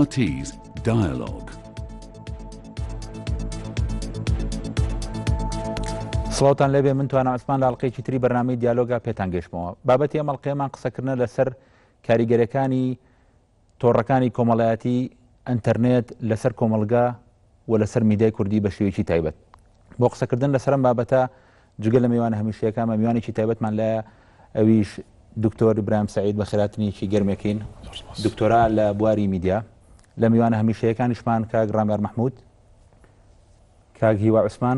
RT's Dialogue. سڵاوتان لێبێ من توانا عوسمان لە ئەڵلقەیەکی تری بەرنامەی دیالۆگا پێتان گەشتمەوە بابەتی ئەم ئەڵلقەیەمان قسەکردنە لەسەر کاریگەرەکانی تۆڕەکانی کۆمەڵایەتی ئەتەرنێت لەسەر کۆمەڵگا و لەسەر میدیای کوردی بە شێوەیەکی تایبەت. بۆ قسەکردن لەسەر ئەم بابەتە جگە لە میوانە هەمیشەیەکانمان میوانێکی تایبەتمان لایە ئەویش دکتۆر ئیبراهیم سەعید بە خێراتنێکی گەرمێکین دکتۆرا لە بواری میدیا لە میوانە هەمیشەیەکانیشمان کاک ڕامیار مححمود کاک هیوا عوسمان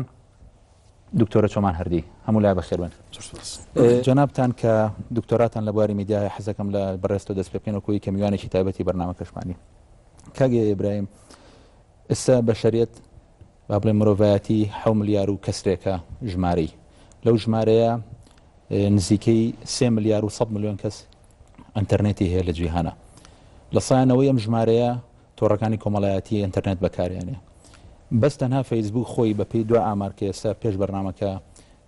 دکتۆرە چۆمان هەردی هەموو لای بەخێربن جەنابتان کە دکتۆراتان لە بواری میدیا حەزەکەم لە بەڕێزتەوە دەست پێ بکەین وەکوی کە میوانێکی تایبەتی بەرنامەکەشمانی کاک ئیبراهیم ئێستا بەشەریەت با بڵێ مرۆڤایەتی حەو ملیار و کەسرێکە ژمارەی لەو ژمارەیە نزیکەی سێ ملیار و 100 ملیۆن کەس ئەتەرنێتی هەیە لە جیهانە لە سایەنەوەی ئەم ژمارەیە تۆڕەکانی کۆمەڵایەتی ئینتەرنێت بەکارێنێ بەس تەنها فەیسبوک خۆی بەپێی دوا ئامار کە ئێستا پێش بەرنامەکە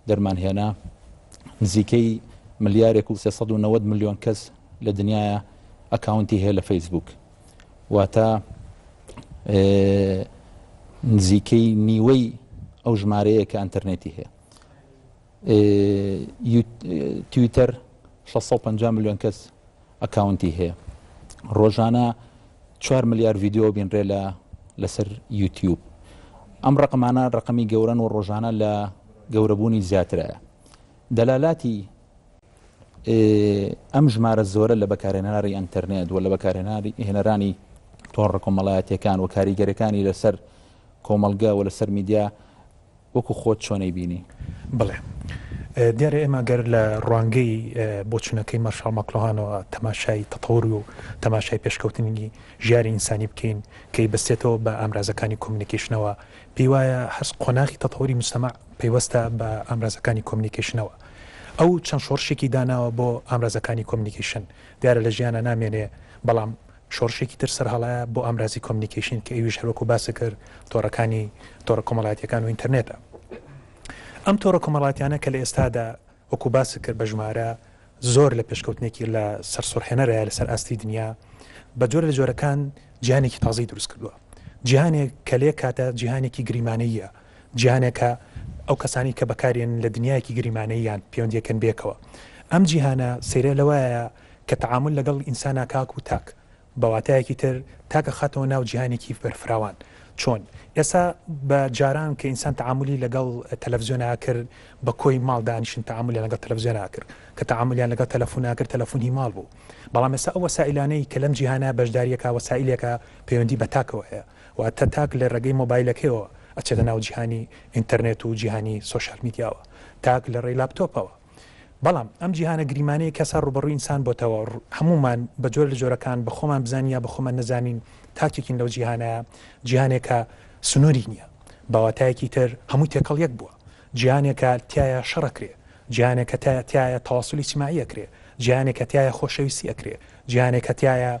دەرمان هێنا نزیکەی ملیارێک و 390 ملیۆن کەس لە دنیاە ئەکاونتی هەیە لە فەیسبوک واتە نزیکەی نیوەی ئەو ژمارەیە کە ئەتەرنێتی هەیە تویتەر 650 ملیۆن کەس ئەکاونتی هەیە ڕۆژانە چوار ملیار ڤیدیۆ بینرێ لە لەسەر یوتیوب ئەم ڕقمانە ڕقمی گەورەن و ڕۆژانە لە گەورەبوونی زیاترە دەلالاتی ئەم ژمارە زۆرە لە بەکارهێنەرانی ئەتەرنێت و لە بەکارهێنانی هێنەرانی تۆڕە کۆمەڵایەتەکان و کاریگەرەکانی لەسەر کۆمەڵگە و لەسەر میدیا وەکو خۆت چۆن ئەیبینی؟ بەڵێ. دیارە ئێمە گەر لە ڕوانگەی بۆچوونەکەی مارشاڵ ماکلۆهانەوە تەماشای تەتەور و تەماشای پێشکەوتنی ژیاری ئینسانی بکەین کە ئەیبەستێتەوە بە ئامرازەکانی کۆمیونیکەیشنەوە، پێی وایە هەر قۆناغی تەتەوری موجتەمەع پەیوەستە بە ئامرازەکانی کۆمیونیکەیشنەوە. ئەو چەند شۆڕشێکی داناوە بۆ ئامرازەکانی کۆمیونیکەیشن. دیارە لە ژیانا نامێنێ بەڵام شۆڕشێکی تر سەرهەڵایە بۆ ئامرازی کۆمیونیکەیشن کە ئەویش هەروەکو باست کرد تۆڕەکانی تۆڕە کۆمەڵایەتیەکان و ئینتەرنێتە. ئەم تۆڕە کۆمەڵاتیانە کە لە ئێستادا وەکو باست کرد بە ژمارە زۆر لە پێشکەوتنێکی لە سەرسوڕهێنەرەیە لەسەر ئاستی دنیا بە جۆرە لە جۆرەکان جیهانێکی تازەی دروست کردووە. جیهانێک کە لە یەک کاتە جیهانێکی گریمانەییە، جیهانێکە ئەو کەسانەی کە بەکارێن لە دنیایەکی گریمانەییان پەیوەندیەکەن بێکەوە. ئەم جیهانە سەیرە لەوایە کە تەعامول لەگەڵ ئینسانا کاک و تاک، بە واتایەکی تر تاک ئەخاتەوە ناو جیهانێکی بەرفراوان. چۆن؟ ئێستا بە جاران کە ئینسان تەعامولی لەگەڵ تەلەفزیۆنا ئەکرد بە کۆی ماڵ دانیشن تەعامولیان لەگەڵ تەلەفزیۆنا ئەکرد، کە تەعامولیان لەگەڵ تەلەفونا ئەکرد تەلەفون هی ماڵ بوو. بەڵام ئێستا ئەو وەسائیلانەی کە لەم جیهانە بەشداریەکا وەسائیلێکە پەیوەندی بە تاکەوە هەیە. واتە تاک لە ڕێگەی مۆبایلەکەیەوە ئەچێتە ناو جیهانی ئینتەرنێت و جیهانی سۆشیال میدیاوە. تاک لە ڕێی لاپتۆپەوە. بەڵام ئەم جیهانە گریمانەیە کە سا ڕووبەڕووی ئینسان بۆتەوە، هەموومان بە جۆر لە جۆرەکان بە خۆمان بزانین یا بە خۆمان نەزانین تاکێکین لەو جیهانە، جیهانێکە سنووری نییە، بە واتایەکی تر هەمووی تێکەڵ یەک بووە، جیهانێکە تیایا شەڕ ئەکرێ، جیهانێکە تیایا تەواسولی ئیجتیماعی ئەکرێ، جیهانێکە تیایا خۆشەویستی ئەکرێ، جیهانێکە تیایا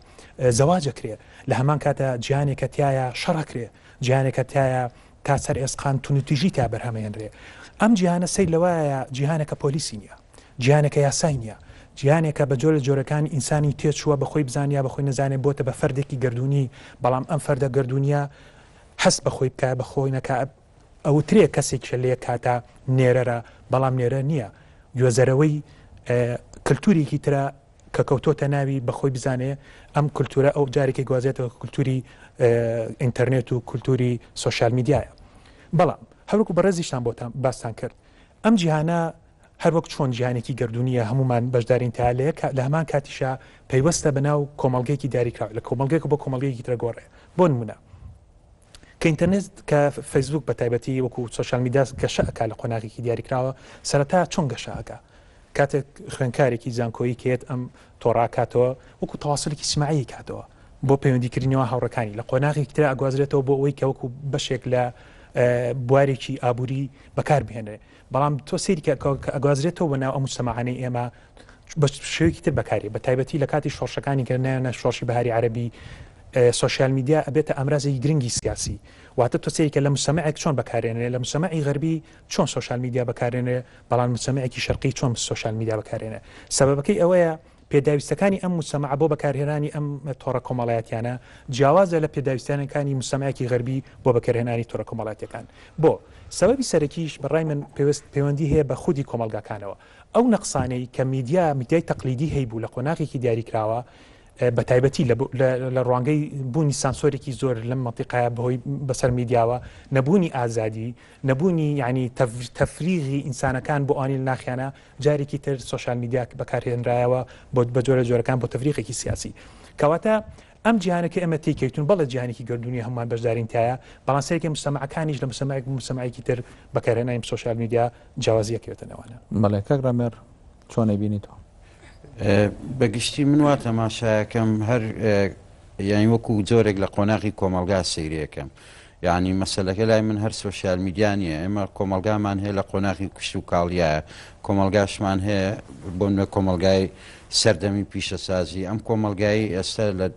زەواج ئەکرێ، لە هەمان کاتا جیهانێکە تیایا شەڕ ئەکرێ، جیهانێکە تیایا تا سەر ئێسقان توندوتیژی تیا بەرهەمەێنرێ. ئەم جیهانە سەیر لەوایە جیهانێکە پۆلیسی نیە. جیهانێکە یاسای نیە. جیهانێکە بە جۆر لە جۆرەکان ئینسانی تێچووە بە خۆی بزانێ یا بە خۆی نەزانێ بۆتە بە فەردێکی گەردوونی بەڵام ئەم فەردە گەردوونیە هەست بە خۆی بکا بە خۆی نەکا ئەوترێ کەسێکە لە یەک کاتا نێرەرە بەڵام نێرە نیە گوێزەرەوەی کلتوریکی ترە کە کەوتۆتە ناوی بە خۆی بزانێ ئەم کولتورە ئەو جارێکی گوازێتەوە کولتوری ئینتەرنێت و کولتوری سۆشیال میدیایە بەڵام هەروەکو بەڕێزیشتان بۆتان باستان کرد ئەم جیهانە هەروەک چۆن جیهانێکی گردونیە هەمومان بەشدارین تا لە لە هەمان کاتیشا پەیوەستە بە ناو کۆمەڵگەیەکی دیاریکراو لە کۆمەڵگەیەک بۆ کۆمەڵگەیەکی ترە گۆڕێ بۆ نمونە کە ئینتەرنێت کە فەیسبوک بە تایبەتی وەکو سۆشیال میدیا گەشە ئەکا لە قۆناغێکی دیاریکراوە سەرەتا چۆن گەشە ئەکا کاتێک خوێنکارێکی زانکۆیی کێت ئەم تۆڕاکاتەوە وەکو تەواسلێکی سماعی کاتەوە بۆ پەیوەندیکردنەوە هاوڕەکانی لە قۆناغێکی ترا ئەگوازرێتەوە بۆ ئەوەی کە وەکو بەشێک لە بوارێکی ئابووری بەکار بهێنرێ بەڵام تۆ سەیری کە ئەگوازرێتەوە بە ناو ئەم مجتەمەعانەی ئێمە بە شێوەیەکی تر بەکاری بە تایبەتی لە کاتی شۆڕشەکانی کە نایانە شۆڕشی بەهاری عەرەبی سۆشیال میدیا ئەبێتە ئامرازێکی گرنگی سیاسی واتە تۆ سەیری کە لە مجتەمەعێک چۆن بەکارێنرێ لە مجتەمەعی غەربی چۆن سۆشیال میدیا بەکارێنرێ بەڵام مجتەمەعێکی شەرقی چۆن سۆشیال میدیا بەکارێنێ سەبەبەکەی ئەوەیە. پێداویستەکانی ئەم موجتەمەعە بۆ بەکارهێنانی ئەم تۆڕە کۆمەڵایەتیانە جیاوازە لە پێداویستیانەکانی موجتەمەعێکی غەربی بۆ بەکارهێنانی تۆڕە کۆمەڵایەتیەکان. بۆ؟ سەبەبی سەرەکیش بە ڕای من پێوست پەیوەندی هەیە بە خودی کۆمەڵگاکانەوە. ئەو نەقسانەی کە میدیا میدیای تەقلیدی هەیبوو لە قۆناغێکی دیاریکراوە بە تایبەتی لە ڕوانگەی بوونی سانسۆرێکی زۆر لەم مەنتیقەیە بەهۆی بەسەر میدیاوە نەبوونی ئازادی نەبوونی یعنی تەفریغی ئینسانەکان بۆ ئەوانی لە ناخیانە جارێکی تر سۆشیال میدیا بەکارهێنرایەوە بۆ بە جۆرە جۆرەکان بۆ تەفریقێکی سیاسی کەواتە ئەم جیهانە کە ئێمە تێکەوتون بەڵێ جیهانێکی گردونی هەمووان بەشدارین تایە بەڵام سەیرکە مجتەمەعەکانیش لە مجتەمەعێک بۆ مجتەمەعێکی تر بەکارهێنانی سۆشیال میدیا جیاوازی ئەکەوێتە نێوانیان. بەڵێ کاک ڕامێر چۆن ئەیبینی تۆ؟ بەگشتی من وا تەماشایەکەم هەر یانی وەکو جۆرێک لە قۆناغی کۆمەڵگا سەیرەکەم یعنی مەسەلەکە لای من هەر سۆشیال میدیا نییە ئێمە کۆمەلگامان هەیە لە قۆناغی کشت و کاڵیە کۆمەلگاشمان هەیە بۆ نوێ کۆمەلگای سەردەمی پیشەسازی ئەم کۆمەلگایی ئێستا لە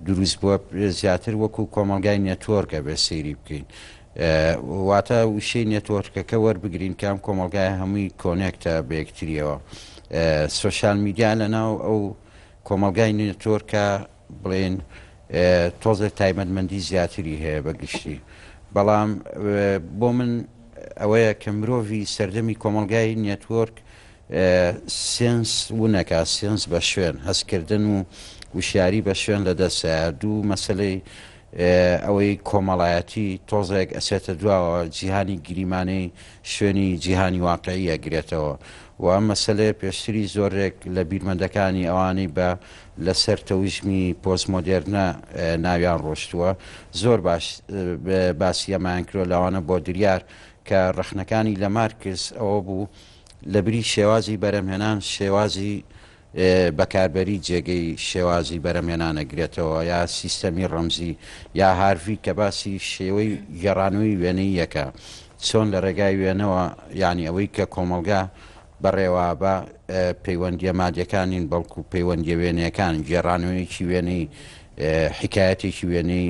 دروست بووە زیاتر وەکو کۆمەلگای network ە بێ سەیری بکەین واتە وشەی network ەکە وەربگرین کە ئەم کۆمەڵگایە هەمووی connect ە بە یەکتریەوە. سۆشیال میدیا لەناو ئەو کۆمەڵگای network ە بڵێن تۆزێک تایبەتمەندی زیاتری هەیە بە گشتی. بەڵام بۆ من ئەوەیە کە مرۆڤی سەردەمی کۆمەڵگای network sense ونەکا، sense بە شوێن، هەستکردن و وشیاری بە شوێن لەدەستە. دوو مەسەلەی ئەوەی کۆمەڵایەتی تۆزێک ئەچێتە دواوە، جیهانی گریمانەی شوێنی جیهانی واقعی ئەگرێتەوە و ئەم مەسەلەیە پێشتری زۆرێک لە بیرمەندەکانی ئەوانەی بە لەسەر تەوژمی پۆستمۆدێرنە ناویان ڕۆشتووە زۆر باش باسی ئەمەیان کردووە لەوانە بۆدریار کە ڕەخنەکانی لە مارکس ئەوە بوو لەبری شێوازی بەرهەمهێنان شێوازی بەکاربەری جێگەی شێوازی بەرهەمهێنان ئەگرێتەوە یا سیستەمی ڕەمزی یا هارڤی کە باسی شێوەی گێڕانەوەی وێنەییەکە چۆن لە ڕێگای وێنەوە یانی ئەوەی کە کۆمەڵگا بەڕێوە بە پەیوەندیە مادیەکان نین بەڵکو پەیوەندیە وێنەیەکان گێڕانەوەیەکی وێنەی حکایەتێکی وێنەی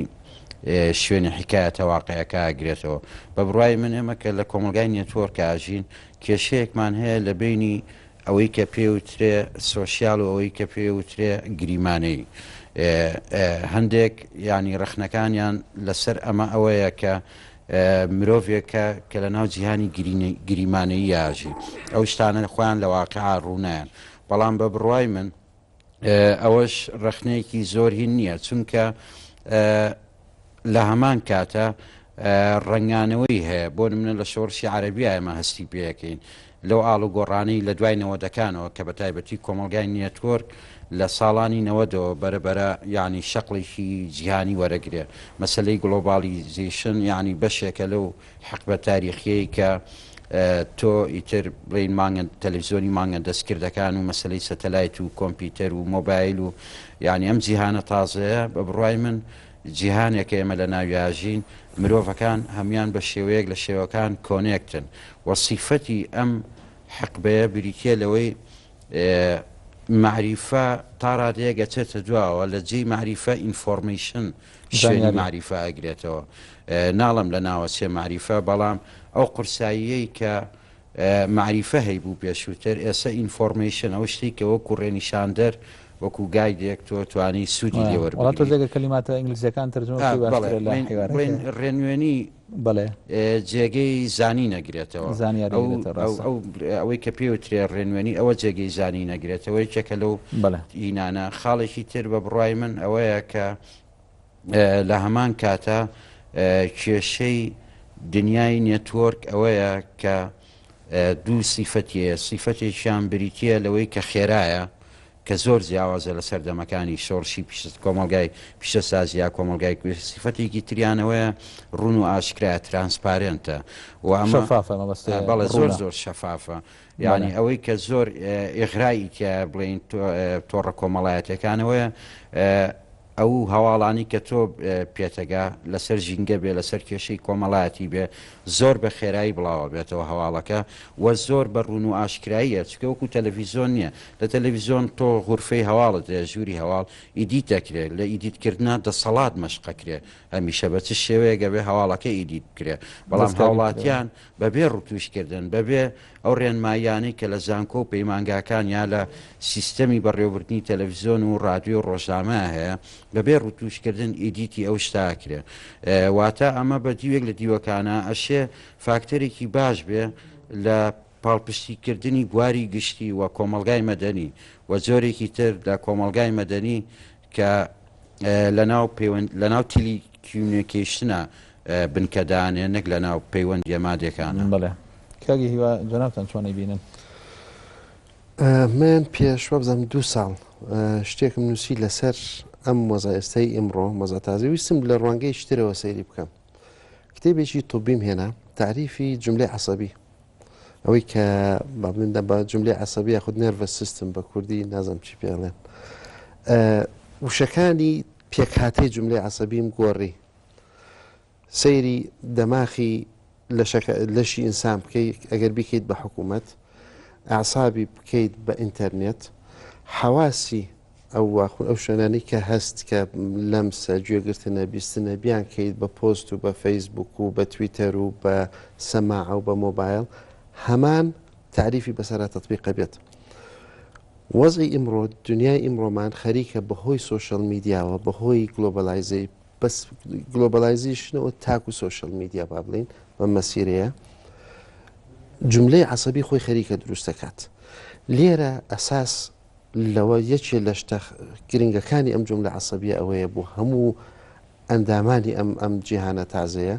شوێنی حکایەتە واقعەکە ئەگرێتەوە بە بڕای من ئێمە کە لە کۆمەلگای network ئاژین کێشەیەکمان هەیە لە بینی ئەوەی کە پێی وترێ سۆشیال و ئەوەی کە پێی وترێ گریمانەیی. هەندێک یانی ڕەخنەکانیان لەسەر ئەمە ئەوەیە کە مرۆڤێکە کە لە ناو جیهانی گریمانەیی ئاژی ئەو شتانە خۆیان لە واقعا ڕوونایەن بەڵام بە بڕوای من ئەوەش ڕەخنەیەکی زۆر هین نییە چونکە لە هەمان کاتە ڕەنگانەوەی هەیە بۆ نمونە لە شۆڕشی عەرەبیا ئێمە هەستی پێەکەین لەو ئاڵوگۆڕانەی لە دوای نەوەدەکانەوە کە بە تایبەتی کۆمەڵگای network لە ساڵانی نەوەدەوە بەرە بەرە یعنی شەقڵێکی جیهانی وەرەگرێ مەسلەی globalization یعنی بەشێکە لەو حقبە تاریخیەی کە تۆ ئیتر بڵێین مانگە تەلەفزیۆنی مانگە دەستکردەکان و مەسلەی سەتەلایت و کۆمپیوتەر و مۆبایل و یعنی ئەم جیهانە تازەیە بە بڕوای من جیهانێکە ئێمە لە ناویاژین مرۆڤەکان هەموان بە شێوەیەک لە شێوەکان connect ن و سیفەتی ئەم حقبەیە بریتە لەوەی مەعریفە تا ڕادەیەک ئەچێتە دواوە لە جێی مەعریفە information شوێنی مەعریفە ئەگرێتەوە ناڵم لە ناوەچێ مەعریفە بەڵام ئەو قورساییەی کە مەعریفە هەیبوو پێشووتر ئێستا information ئەو شتێک کە وەکو ڕێنیشاندەر وەکو guide ێک تۆ توانی سوودی لێ وەربگری. تۆزێک کەلیماتە ئینگلیزیەکان تەرجمە بکەی باشترە لە حیوارەکە. ڕێنوێنی بەڵێ. جێگەی زانین ئەگرێتەوە. زانیاری ئەگرێتەوە ڕاستە. ئەو ئەوەی کە پێی وترێ ڕێنوێنی ئەوە جێگەی زانین ئەگرێتەوە یەکێکە لەو بەڵێ. هینانە. خاڵێکی تر بە بڕوای من ئەوەیە کە لە هەمان کاتا کێشەی دنیای network ئەوەیە کە دوو سیفەتی هەیە سیفەتێکیان بریتییە لەوەی کە خێرایە کە زۆر جیاوازە لە سەردەمەکانی شۆڕشی پیشە کۆمەڵگای پیشەسازی یا کۆمەڵگای کوێ سیفەتێکی تریان ئەوەیە ڕوون و ئاشکرایە transparent ە و ئەمە شەفافە مەبەستێ بەڵێ زۆر ڕوونە زۆر شەفافە یعنی بەڵێ ئەوەی کە زۆر ئیغرایی تیایە بڵێین تۆڕە کۆمەڵایەتیەکانەوەیە. ئەو هەواڵانی کە تۆ پێتەگا لەسەر ژینگە بێ لەسەر کێشەی کۆمەڵایەتی بێ زۆر بە خێرایی بڵاوە بێتەوە هەواڵەکە و زۆر بە ڕوون و ئاشکراییە چونکە وەکو تەلەڤیزۆن نییە لە تەلەڤیزۆن تۆ غورفەی هەواڵت هەیە ژووری هەواڵ edit دەکرێ لە edit کردنا دەسەڵات مەشقەکرێ هەمیشە بە چ شێوەیەک ئەبێ هەواڵەکە edit بکرێ بەڵام دەستکاری بکرێ. هاوڵاتیان بەبێ ڕتوشکردن، بەبێ ئەو ڕێنماییانەی کە لە زانکۆ و پەیمانگاکان یا لە سیستەمی بەڕێوەبردنی تەلەفزیۆن و ڕادیۆ و ڕۆژنامە هەیە، بەبێ ڕتوشکردن edit ی ئەو شتە ئەکرێ. واتە ئەمە بە دیوێک لە دیوەکانە ئەشێ فاکتەرێکی باش بێ لە پاڵپشتیکردنی بواری گشتی و کۆمەڵگای مەدەنی و جۆرێکی تر لە کۆمەڵگای مەدەنی کە لەناو پەیوەند لەناو telecommunication ە بنکە دانێ نەک لەناو پەیوەندیە مادێکانە. بەڵێ کاکی هیوا جەنابتان چۆن ئەیبینن؟ من پێش وابزانم دوو ساڵ شتێکم نووسی لەسەر ئەم وەزا ئێستای ئیمڕۆ وەزا تازە ویستم لە ڕوانگەی شترەوە سەیری بکەم کتێبێکی طبیم هێنا تعریفی جملەی عەسەبی ئەوەی کە با بڵێن بە جملەی عەسەبی یاخود nervous system بە کوردی نازانم چی پێڵێن وشەکانی پێکهاتەی جملەی عەسەبیم گۆڕی سەیری دەماخی لەشەکە لەشی ئینسان بکەیت ئەگەر بیکەیت بە حکوومەت ئەعسابی بکەیت بە ئینتەرنێت حەواسی ئەو واخون ئەو شوێنانەی کە هەست کە لەمسە گوێگرتنە بیستنە بیان کەیت بە پۆست و بە فەیسبوک و بە تویتەر و بە سەماعە و بە مۆبایل هەمان تاریفی بەسەرا تەتبیقە بێت. وەزعی ئیمڕۆ دنیای ئیمڕۆمان خەریکە بەهۆی سۆشیال میدیاوە بەهۆی globaliza بەس globalization ەوە تاکو سۆشیال میدیا با بڵین بەم مەسیرەیە جملەی عەسەبی خۆی خەریکە دروست دەکات لێرە ئەساس لەوە یەکێ لە شتە گرنگەکانی ئەم جوملە عەسەبیە ئەوەیە بۆ هەموو ئەندامانی ئەم ئەم جیهانە تازەیە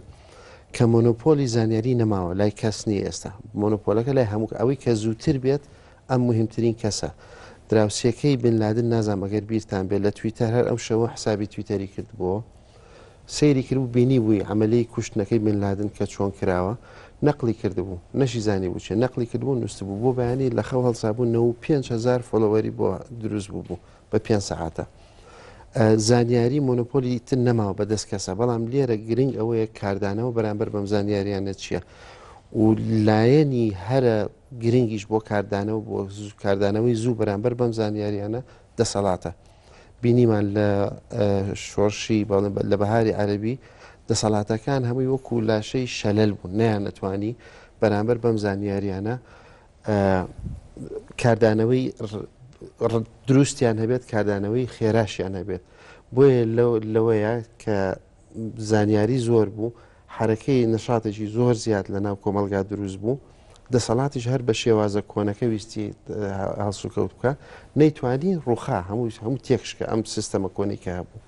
کە مۆنۆپۆلی زانیاری نەماوە لای کەس نییە ئێستا مۆنۆپۆلەکە لای هەموو ئەوەی کە زووتر بێت ئەم مهمترین کەسە دراوسێکەی بن لادن نازانم ئەگەر بیرتان بێت لە تویتەر هەر ئەو شەوە حسابی تویتەری کردبووە سەیری کردبوو بینیبووی عەمەلیەی کوشتنەکەی بن لادن کە چۆن کراوە، نەقڵی کردبوو، نەشی زانیبوو چیە، نەقڵی کردبوو نوستبوو، بۆ بەیانی لە خەو هەڵسابوو 95 هەزار follower ی بۆ دروست بووبوو بە پێنج سەعاتە. زانیاری مۆنۆپۆلی تر نەماوە بە دەست کەسە، بەڵام لێرە گرنگ ئەوەیە کاردانەوە بەرامبەر بەم زانیاریانە چیە و لایەنی هەرە گرنگیش بۆ کاردانەوە بۆ کاردانەوەی زوو بەرامبەر بەم زانیاریانە دەسەڵاتە. بینیمان لە شۆڕشی لە بەهاری عەرەبی دەسەڵاتەکان هەمووی وەکو لاشەی شەلەل بوون نەیانەتوانی بەرامبەر بەم زانیاریانە کاردانەوەی دروستیان هەبێت کاردانەوەی خێراشیان هەبێت بۆیە لەوەیە کە زانیاری زۆر بوو، حەرەکەی نەشاتێکی زۆر زیاد لە ناو کۆمەڵگا دروست بوو، دەسەڵاتیش هەر بە شێوازە کۆنەکە ویستی هەڵسوکەوت بکا، نەیتوانی ڕووخا، هەموو هەموو تێکشکا ئەم سیستەمە کۆنەی کە هەبوو.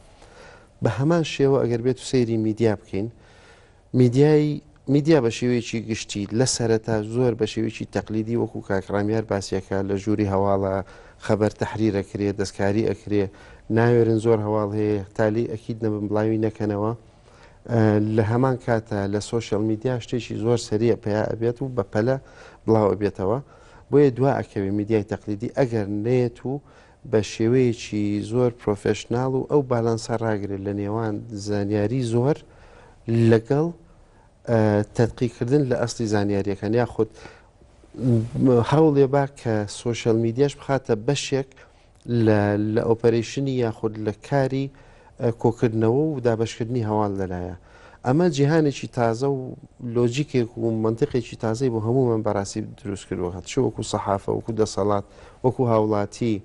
بە هەمان شێوە ئەگەر بێت و سەیری میدیا بکەین، میدیای میدیا بە شێوەیەکی گشتی لە سەرەتا زۆر بە شێوەیەکی تەقلیدی وەکو کاک ڕامیار باسیەکە لە ژووری هەواڵە خەبەر تەحریر ئەکرێ دەستکاری ئەکرێ ناوێرن زۆر هەواڵ هەیە تا لێی ئەکید نەبن بڵاوی نەکەنەوە لە هەمان کاتە لە سۆشیال میدیا شتێکی زۆر سەریع پیا ئەبێت و بە پەلە بڵاو ئەبێتەوە بۆیە دوا ئەکەوێ میدیای تەقلیدی ئەگەر نێت و بە شێوەیەکی زۆر professional و ئەو بالانسە ڕاگرێت لە نێوان زانیاری زۆر لەگەڵ تەدقیقکردن لە ئەسلی زانیاریەکان یاخود هەوڵێ با کە سۆشیال میدیاش بخاتە بەشێک لە operation ی یاخود لە کاری کۆکردنەوە و دابشکردنی هەواڵ لەلایە ئەمە جیهانێکی تازە و لۆجیکێک و منطقێکی تازەی بۆ هەموومان بەڕاستی دروست کردووە چ وەکو سەحافە وەکو دەسەڵات وەکو هاوڵاتی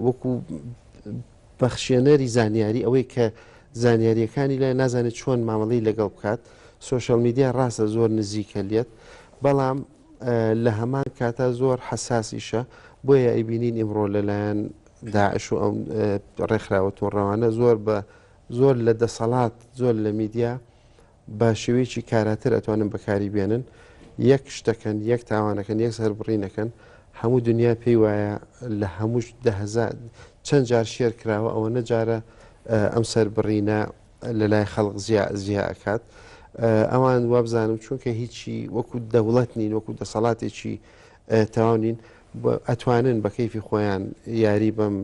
وەکو بەخشێنەری زانیاری ئەوەی کە زانیاریەکانی لای نازانێت چۆن مامەڵەی لەگەڵ بکات سۆشیال میدیا ڕاستە زۆر نزیکە لێت بەڵام لە هەمان کاتا زۆر حەساسیشە بۆیە ئەیبینین ئیمڕۆ لەلایەن داعش و ئەو ڕێکخراوە تۆڕەوانە زۆر بە زۆر لە دەسەڵات زۆر لە میدیا بە شێوەیەکی کاراتر ئەتوانن بەکاری بێنن یەک شتەکەن یەک تاوانەکەن یەک سەربڕینەکەن هەموو دنیا پێی وایە لە هەموو دەهزار چەند جار share کراوە ئەوە نەجارە ئەم سەربڕینە لە لای خەڵک زیا زیا ئەکات ئەوان وابزانم چونکە هیچی وەکو دەوڵەت نین وەکو دەسەڵاتێکی تەواو نین ئەتوانن بە کەیفی خۆیان یاری بەم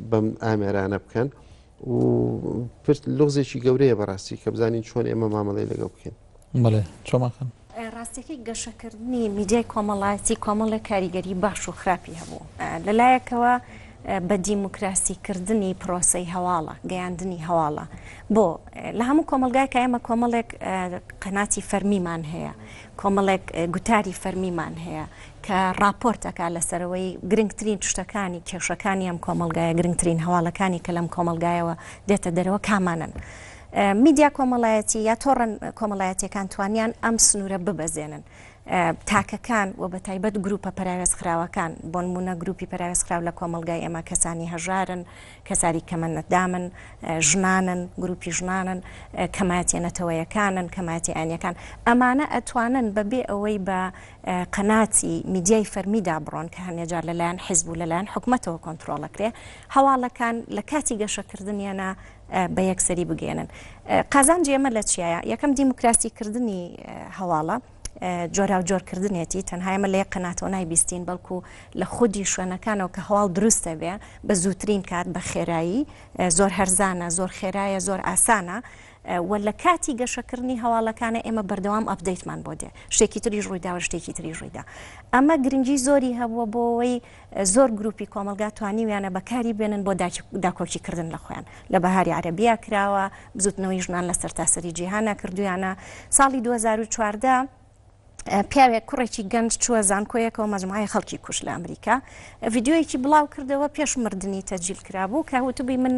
بەم ئامێرانە بکەن. و پرس لغزێکی گەورەیە بەڕاستی کە بزانین چۆن ئێمە مامەڵەی لەگەڵ بکەین. بەڵێ چۆمان خان. ڕاستیەکەی گەشەکردنی میدیای کۆمەڵایەتی کۆمەڵێک کاریگەری باش و خراپی هەبوو. لەلایەکەوە بە دیموکراسی کردنی پرۆسەی هەواڵە، گەیاندنی هەواڵە. بۆ؟ لە هەموو کۆمەڵگایەکا ئێمە کۆمەڵێک قەناتی فەرمیمان هەیە، کۆمەڵێک گوتاری فەرمیمان هەیە کە ڕاپۆرت ئەکا لەسەرەوەی گرنگترین شتەکانی کێشەکانی ئەم کۆمەڵگایە، گرنگترین هەواڵەکانی کە لەم کۆمەڵگایەوە دێتە دەرەوە کامانەن. میدیا کۆمەڵایەتی یا تۆڕە کۆمەڵایەتیەکان توانیان ئەم سنوورە ببەزێنن. تاکەکان و بە تایبەت گروپە پەراوێزخراوەکان، بۆنمونە گروپی پەراوێزخراو لە کۆمەڵگای ئێمە کەسانی هەژارن، کەساری کەمەندامن، ژنانن، گروپی ژنانن، کەمایەتیە نەتەوەیەکانن، کەمایەتی ئاینیەکان، ئەمانە ئەتوانن بە بێ ئەوەی بە قەناتی میدیای فەرمیدا بڕۆن کە هەنێ جار لەلایەن حیزب و لەلایەن حکومەتەوە کۆنترۆڵ ئەکرێ، هەواڵەکان لە کاتی گەشەکردنیانە بە یەکسەری بگەیەنن. قازانجی ئێمە لە چیایە؟ یەکەم دیموکراسی کردنی هەواڵە، جۆراوجۆر کردنێتی، تەنها ئێمە لە یەک قەناتەوە نایبیستین، بەڵکو لە خودی شوێنەکانەوە کە هەواڵ دروست دەبێ بە زووترین کات، بە خێرایی، زۆر هەرزانە، زۆر خێرایە، زۆر ئاسانە و لە کاتی گەشەکردنی هەواڵەکانە ئێمە بەردەوام ئەپدەیتمان بۆ دێ، شتێکی تریش ڕوویداوە، شتێکی تریش ڕوویدا. ئەمە گرنگی زۆری هەبووە بۆ ئەوەی زۆر گروپی کۆمەڵگا توانیویانە بەکاری بێنن بۆ داکۆکی کردن لە خۆیان. لە بەهاری عەرەبیا کراوە، بزوتنەوەی ژنان لە سەرتاسەری جیهانا کردویانە. ساڵی 2014 پیاوێک کوڕێکی گەنج چووە زانکۆیەکەوە مەجموعەی خەڵکی کوشت لە ئەمریکا. ڤیدیۆیەکی بڵاو کردەوە پێش مردنی تەجیل کرابوو کە وتبووی من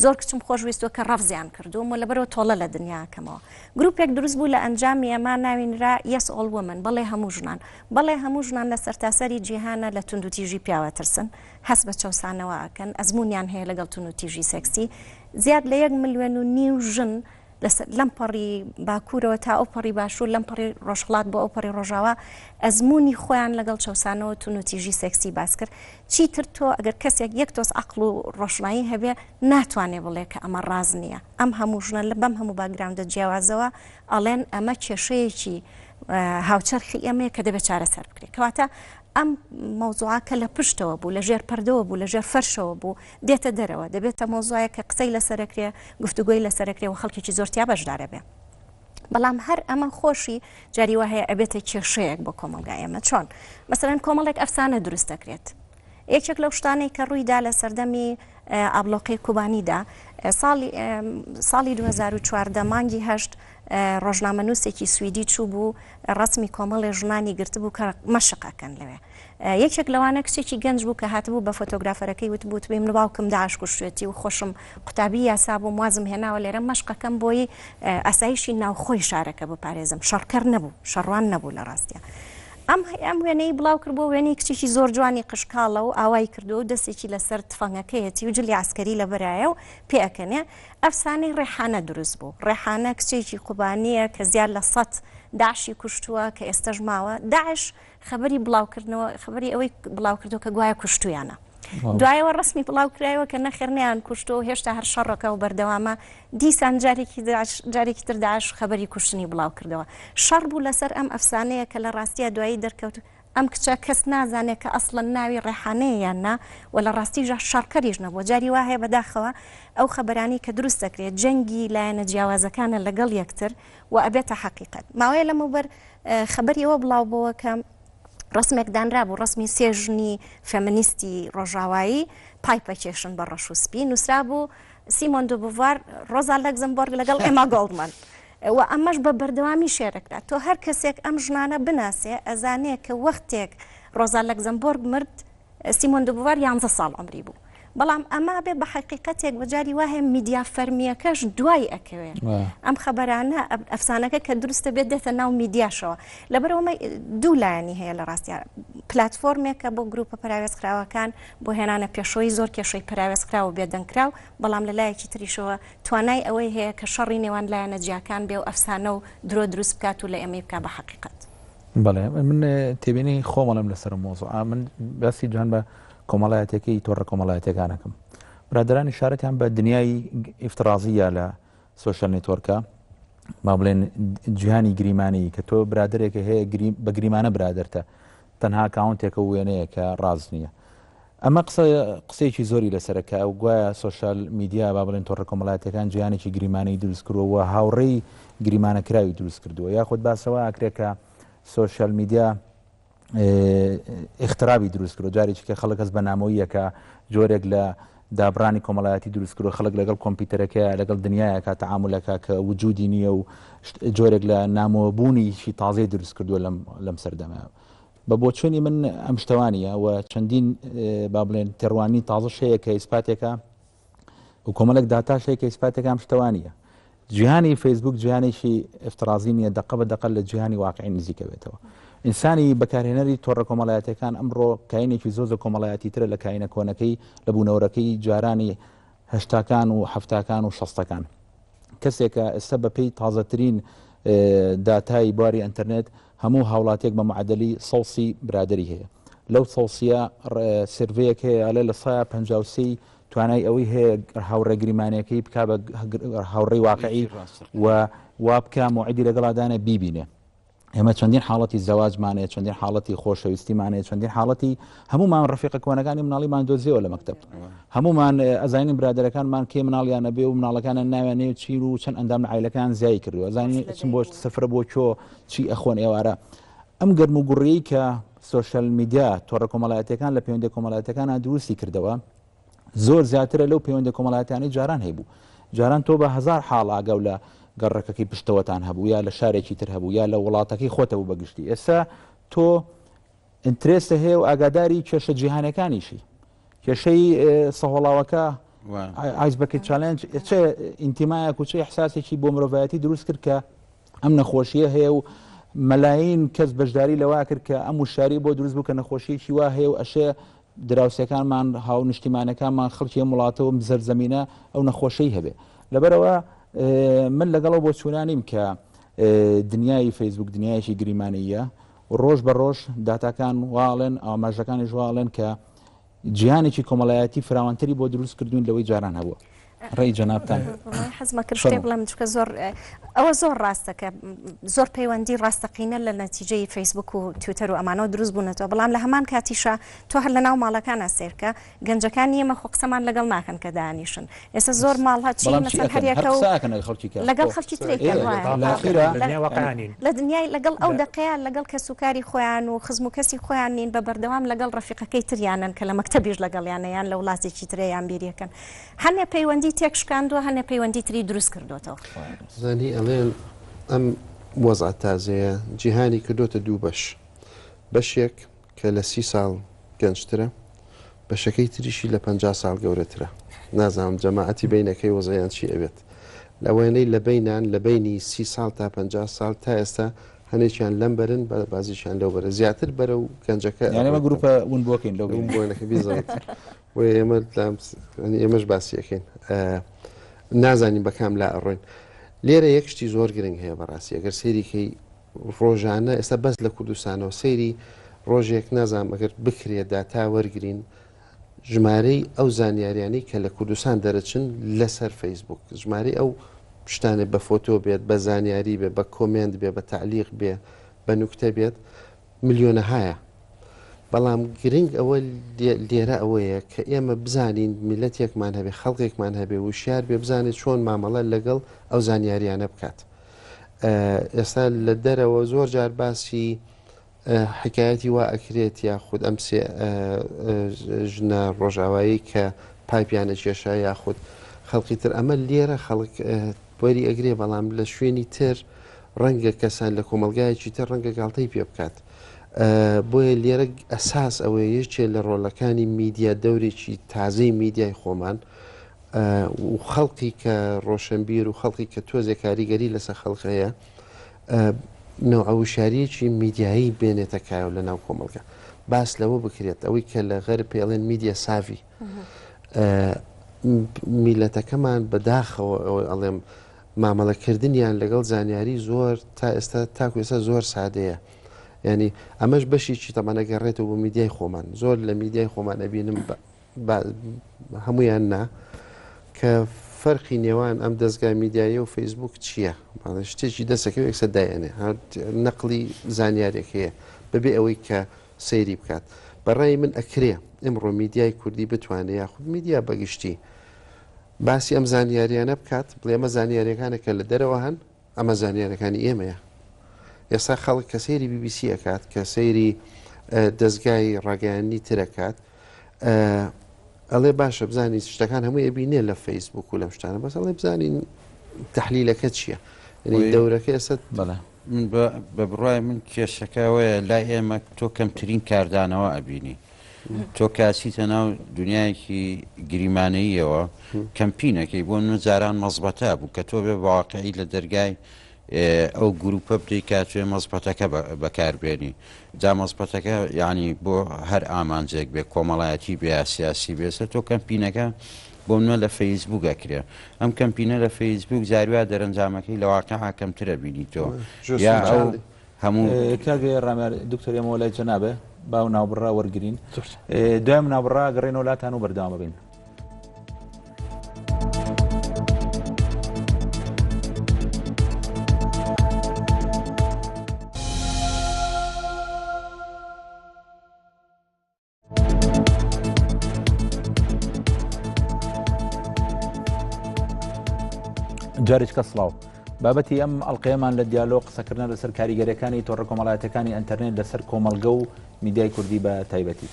زۆر کچم خۆشویستوە کە ڕەفزیان کردووم و لەبەرەوە تۆڵە لە دنیاکەمەوە. گروپێک دروست بوو لە ئەنجامی ئەمە ناوی نرا Yes All Women، بەڵێ هەموو ژنان. بەڵێ هەموو ژنان لە سەرتاسەری جیهانە لە توندوتیژی پیاو ئەترسن، هەست بە چەوسانەوە ئەکەن، ئەزموونیان هەیە لەگەڵ توندوتیژی سێکسی. زیاد لە یەک ملیۆن و نیو ژن لەسەر لەم پەڕی باکوورەوە تا ئەو پەڕی باشوور، لەم پەڕی ڕۆژهەڵات بۆ ئەو پەڕی ڕۆژاوا ئەزموونی خۆیان لەگەڵ چەوسانەوە و توندوتیژی سێکسی باس کرد. چیتر تۆ ئەگەر کەسێک یەک تۆز عەقڵ و ڕۆشنایی هەبێ ناتوانێ بڵێ کە ئەمە ڕاست نییە. ئەم هەموو ژنە بەم هەموو باکگراوندە جیاوازەوە ئەڵێن ئەمە کێشەیەکی هاوچەرخی ئێمەیە کە دەبێت چارەسەر بکرێت. کەواتە ئەم مەوزوعە کە لە پشتەوە بوو، لە ژێر پەردەوە بوو، لە ژێر فەرشەوە بوو، دێتە دەرەوە، دەبێتە مەوزوعێک کە قسەی لەسەرەکرێ، گفتوگۆی لەسەرەکرێ و خەڵکێکی زۆر تیا بەشدارە بێ. بەڵام هەر ئەمە خۆشی جاری وا هەیە ئەبێتە کێشەیەک بۆ کۆمەڵگای ئێمە. چۆن؟ مەسەلەن کۆمەڵێک ئەفسانە دروست دەکرێت. یەکێک لەو شتانەی کە ڕوویدا لە سەردەمی ئابلۆقەی کوبانیدا ساڵی ساڵی 2014 مانگی هەشت ڕۆژنامەنووسێکی سویدی چوو بوو ڕەسمی کۆمەڵێ ژنانی گرتبوو کە مەشق ئەکەن لەوێ یەکێک لەوانە کچێکی گەنج بوو کە هاتبوو بە فۆتۆگرافەرەکەی وتبوو وتبووی من باوکم داعش کوشتوێتی و خۆشم قوتابی یاسا بووم وازم هێناوە لێرە مەشقەکەم بۆی ئاسایشی ناوخۆی شارەکە بپارێزم شەڕکەر نەبوو شەڕوان نەبوو لە ڕاستیا ئەم ئەم وێنەی بڵاو کردبووە وێنەی کچێکی زۆر جوانی قژکاڵە و ئاوای کردووە و دەستێکی لەسەر تفەنگەکەیەتی و جلی عەسکەری لەبەرایە و پێئەکەنێ ئەفسانەی ڕێحانە دروست بوو ڕێحانە کچێکی قوبانییە کە زیاد لە سەت داعشی کوشتووە کە ئێستەش ماوە داعش خەبەری بڵاوکردنەوە خەبەری ئەوەی بڵاوکردەوە کە گوایە کوشتویانە دوایەوە ڕسمی بڵاو کرایەوە کە نەخێر نەیان کوشتووە و هێشتا هەر شەڕەکە و بەردەوامە دیسان جارێکی جارێکی تر داعش خەبەری کوشتنی بڵاو کردەوە شەڕ بوو لەسەر ئەم ئەفسانەیە کە لە ڕاستیە دوایی دەرکەوت ئەم کچە کەس نازانێت کە ئەسڵەن ناوی ڕێحانەیە یان نا و لە ڕاستیشدا شەڕکەریش نەبووە جاری وا هەیە بەداخەوە ئەو خەبەرانەی کە دروست دەکرێت جەنگی لایەنە جیاوازەکانە لەگەڵ یەکتر و ئەبێتە حەقیقەت ماوەیە لەمەوبەر خەبەری ئەوە بڵاو بۆوە کە ڕەسمێک دانرابوو ڕەسمی سێ ژنی فێمنیستی ڕۆژاوایی پایپ ئەکێشن بە ڕەش و سپی نووسرابوو سیمۆن دو بوڤوار ڕۆزا لەگزمبۆرگ لەگەڵ ئێما گۆڵدمان و ئەمەش بە بەردەوامی شێرەکرا تۆ هەر کەسێک ئەم ژنانە بناسێ ئەزانێ کە وەختێک ڕۆزا لەگزمبۆرگ مرد سیمۆن دو بوڤوار یانزە ساڵ عومری بوو بەڵام ئەمە بێ بە حەقیقەتێک بە جاری وا هەیە میدیا فەرمییەکەش دوای ئەکەوێ ئەم خەبەرانە ئەفسانەکە کە دروستە بێت دێتە ناو میدیاشەوە لەبەرئەوە دوو لایەنی هەیە لە ڕاستیا پلاتفۆرمێکە بۆ گروپە پەراوێزخراوەکان بۆ هێنانە پێشەوەی زۆر کێشەی پەراوێزخراو و بێدەنگکراو بەڵام لە لایەکی تریشەوە توانای ئەوەی هەیە کە شەڕی نێوان لایەنە جیاکان بێ و ئەفسانە و درۆ دروست بکات و لە ئێمەی بکا بە حەقیقەت. بەڵێ من تێبینی خۆمەڵم لەسەر مۆزوع من باسی جوان بە کۆمەڵایەتەکەی تۆڕە کۆمەڵایەتەکانەکەم برادرانی شارەتیان بە دنیای ئیفترازیە لە سۆشیال نێتۆرکە با بڵێن جیهانی گریمانەیی کە تۆ برادێکە هەیە بە گریمانە برادرتە تەنها کاونتێکە و وێنەیە کە ڕاست نییە. ئەمە قسە قسەیەکی زۆری لەسەرە کە ئەو گوایە سۆشیال میدیا با بڵێن تۆڕە کۆمەڵایەتیەکان جیهانێکی گریمانەی دروست کردووە و هاوڕێی گریمانەکراوی دروست کردووە یاخود باسەوە ئاکرێ کە سۆشیال میدیا اخترابی دروست کردو جارێکی کە خەڵک هەست بە نامۆییەکە جۆرێک لە دابڕانی کۆمەڵایەتی دروست کردو خەڵک لەگەڵ کۆمپیوتەرەکەی لەگەڵ دنیایەکە تەعامولەکە کە وجودی نییە و جۆرێک لە نامۆبوونیشی تازەی دروست کردووە لەم لەم سەردەمە بە بۆچوونی من ئەم شتە وا نییە و چەندین با بڵێن تێڕوانینی تازەش هەیە کە ئیسپاتێکە و کۆمەڵێک داتاش هەیە کە ئیسپاتێکە ئەم شتە وا نییە. جیهانی فەیسبوک جیهانێکی ئفترازی نییە، دەقە بە دەقە لە جیهانی واقعی نزیکە بێتەوە. ئینسانی بەکارهێنەری تۆڕە کۆمەڵایەتیەکان ئەمڕۆ کاینێکی زۆر زۆر کۆمەڵایەتی ترە لە کاینە کۆنەکەی لە بوونەوەرەکەی جارانی هەشتاکان و حەفتاکان و شەستەکان. کەسێکە ئێستا بەپێی تازەترین داتای بواری ئەتەرنێت هەموو هاوڵاتیەک بە معەدەلی 130 برادری هەیە لەو سەوسیە سێرڤەیەک هەیە ئەڵێ لە سایە 53 توانای ئەوەی هەیە هاوڕێ گریمانەکەی بک بە هاوڕێی واقعی و وا بکە موعدی لەگەڵادانە بیبینێ ئێمە چەندین حاڵەتی زەواجمان هەیە چەندین حاڵەتی خۆشەویستیمان هەیە چەندین حاڵەتی هەمومان ڕفیقە کۆنەکانی مناڵیمان دۆزیەوە لە مەکتب هەمومان ئەزانین برادەرەکانمان کێ مناڵیان نەبێ و مناڵەکانیان ناویان نێو چین و چەند ئەندام لە عیلەکان زیای کردووە ئەزانین چم بۆ سفرە بۆ کۆ چی ئەخۆن ئێوارە ئەم گەرم و گوڕیی کە سۆشیال میدیا تۆڕە کۆمەڵایەتەکان لە پەیوەندە کۆمەڵایەتەکانە دروستی کردەوە زۆر زیاترە لەو پەیوەندە کۆمەڵایەتیانەی جاران هەیبوو. جاران تۆ بە هەزار حاڵ ئاگاو لە گەڕەکەکەی پشتەوەتان هەبوو یا لە شارێکی تر هەبوو یا لە وڵاتەکەی خۆتە بوو بە گشتی. ئێستا تۆ ئینترێستە هەیە و ئاگاداری کێشە جیهانەکانیشی. کێشەی سەهۆڵاوەکە Ice Bucket Challenge چ ئینتیمایەک و چ ئیحساسێکی بۆ مرۆڤایەتی دروست کرد کە ئەم نەخۆشیە هەیە و مەلاین کەس بەشداری لەوا کرد کە ئەم وشاری بۆ دروست بوو کە نەخۆشیەکی وا هەیە و ئەشێ دراوسێکانمان، هاونیشتیمانەکانمان، خەڵکی ئەم وڵاتە و ئەم زەرزەمینە ئەو نەخۆشەی هەبێ. لەبەرئەوە من لەگەڵ ئەو بۆچوونە نیم کە دنیای فەیسبوک دنیایەکی گریمانەییە و ڕۆژ بە ڕۆژ داتاکان وا ئەڵێن، ئاماژەکانیش وا ئەڵێن کە جیهانێکی کۆمەڵایەتی فراوانتری بۆ دروست کردوون لەوەی جاران هەبووە. ڕێی جەنابتان. حەزمە کرد شتێک بڵێم چونکە زۆر ئەوە زۆر ڕاستە کە زۆر پەیوەندی ڕاستەقینە لە نەتیجەی فەیسبوک و تویتەر و ئەمانەوە دروست بوونەتەوە بەڵام لە هەمان کاتیشا تۆ هەر لە ناو ماڵەکانە سێرکە گەنجەکانی ئێمە خۆ قسەمان لەگەڵ ناکەن کە دانیشن ئێستا زۆر ماڵ هەچی مەسەن هەریەکە و لەگەڵ خەڵکی ترێکە لە دنیای لەگەڵ ئەو دەقەیە لەگەڵ کەسوکاری خۆیان و خزم و کەسی خۆیان نین بە بەردەوام لەگەڵ ڕەفیقەکەی تریانن کە لە مەکتەبیش لەگەڵیانە یان لە وڵاتێکی ترەیان بیریەکەن هەنێ پەیوەندی تێکشکاندووە، هەنێ پەیوەندی تری دروست کردۆتەوە. زانی ئەڵێن ئەم وەزعە تازەیە جیهانی کردۆتە دوو بەش، بەشێک کە لە سی ساڵ گەنجترە، بەشەکەی تریشی لە 50 ساڵ گەورەترە. نازانم جەماعەتی بەینەکەی وەزعیان چی ئەبێت. لەوانەی لە بەینان، لە بەینی سی ساڵ تا 50 ساڵ تا ئێستا هەنێکیان لەم بەرن، بازیشیان لەو بەرە. زیاتر بەرەو گەنجەکە یانی ئەمە گروپە ونبووەکەین لەو بەینە. ونبووەکە بیزەوت. بۆیە ئێمە ئێمەش باسی ئەکەین نازانین بە کام لا ئەڕۆین لێرە یەک شتی زۆر گرنگ هەیە بەڕاستی ئەگەر سەیریکەی ڕۆژانە ئێستا بەس لە کوردستانەوە سەیری ڕۆژێک نازانم ئەگەر بکرێت داتا وەرگین ژمارەی ئەو زانیاریانەی کە لە کوردستان دەرەچن لەسەر فەیسبوک ژمارەی ئەو شتانێ بە فۆتۆ بێت بە زانیاری بێ بە کۆمێنت بێ بە تعلیق بێ بە نوکتە بێت ملیۆنەهایە بەڵام گرنگ ئەوە لێرە ئەوەیە کە ئێمە بزانین میلەتێکمان هەبێ خەڵکێکمان هەبێ وشیار بێ بزانێت چۆن مامەڵە لەگەڵ ئەو زانیاریانە بکات ئێستا لە دەرەوە زۆر جار باسی حکایەتی وا ئەکرێت یاخود ئەم سێ ژنە ڕۆژاوایی کە پایپیانە کێشا یاخود خەڵکی تر ئەمە لێرە خەڵک وەری ئەگرێ بەڵام لە شوێنی تر ڕەنگە کەسان لە کۆمەڵگایەکی تر ڕەنگە گاڵتەی پێ بکات بۆیە لێرە ئەساس ئەوەیە یەکێ لە ڕۆڵەکانی میدیا دەورێکی تازەی میدیای خۆمان و خەڵقی کە ڕۆشنبیر و خەڵقی کە تۆزێ کاریگەری لەسەر خەڵق هەیە نەوعە وشاریەکی میدیایی بێنێتە کایەوە لە ناو کۆمەڵگە باس لەوە بکرێت ئەوەی کە لە غەرب پێڵێن media savvy میلەتەکەمان بەداخەوە ئەوەی ئەڵێم مامەڵەکردنیان لەگەڵ زانیاری زۆر تا ئێستا تاکو ئێستا زۆر سادەیە ینی ئەمەش بەشێکی تەمانە گەڕێتەوە بۆ میدیای خۆمان زۆر لە میدیای خۆمان ئەبینم هەمویان نا کە فەرقی نێوان ئەم دەستگای میدیایی و فەیسبوک چییە؟ شتێکی دەسەکە یەکسەر دایەنێ نەقلی زانیارێک هەیە بەبێ ئەوەی کە سەیری بکات. بەڕای من ئەکرێ ئمڕۆ میدیای کوردی بتوانێ یاخود میدیا بەگشتی باسی ئەم زانیاریانە بکات بڵێ ئەمە زانیاریەکانە کە لە دەرەوە هەن ئەمە زانیارەکانی ئێمەیە. ئێستا خەڵک کە سەیری بی بی سی ئەکات، کە سەیری دەزگای ڕاگەیاندنی تر ئەکات، ئەڵێ باشە بزانین شتەکان هەمووی ئەبینێ لە فەیسبوک و لەم شتانە، بەس ئەڵێ بزانین تەحلیلەکە چییە؟ یعنی دەورەکە ئێستا بەڵێ. من بە بڕوای من کێشەکە ئەوەیە لای ئێمە تۆ کەمترین کاردانەوە ئەبینی. تۆ کە ئەچیتە ناو دنیایەکی گریمانەییەوە کەمپینەکەی بۆ نمونە جاران مەزبەتە بوو کە تۆ بێ بەواقعی لە دەرگای ئەو گروپە بدەی کاتوێ مەزبەتەکە بەکاربێنی جا مەزبەتەکە یعنی بۆ هەر ئامانجێک بێ کۆمەڵایەتی بێ یا سیاسی بێسە تۆ کەمپینەکە بۆ منە لە فەیسبوک ئەکرێ ئەم کەمپینە لە فەیسبوک جاروە دەرەنجامەکەی لە واقع کەمترە بینی تۆ یا ئەو هەموو. کاک ڕامیار دکتۆر ئێمەوە لای جەنابێ با و ناوبڕا وەرگین دوای ناوبڕا گەڕێنەوە لاتان و بەردەوام بین. جارێکە سڵاو بابەتی ئەم ئەڵلقەیەمان لە دیالۆ قسەکردنە لەسەر کاریگەریەکانی تۆڕە کۆمەڵایەتەکانی ئەتەرنێت لەسەر کۆمەلگە و میدیای کوردی بە تایبەتی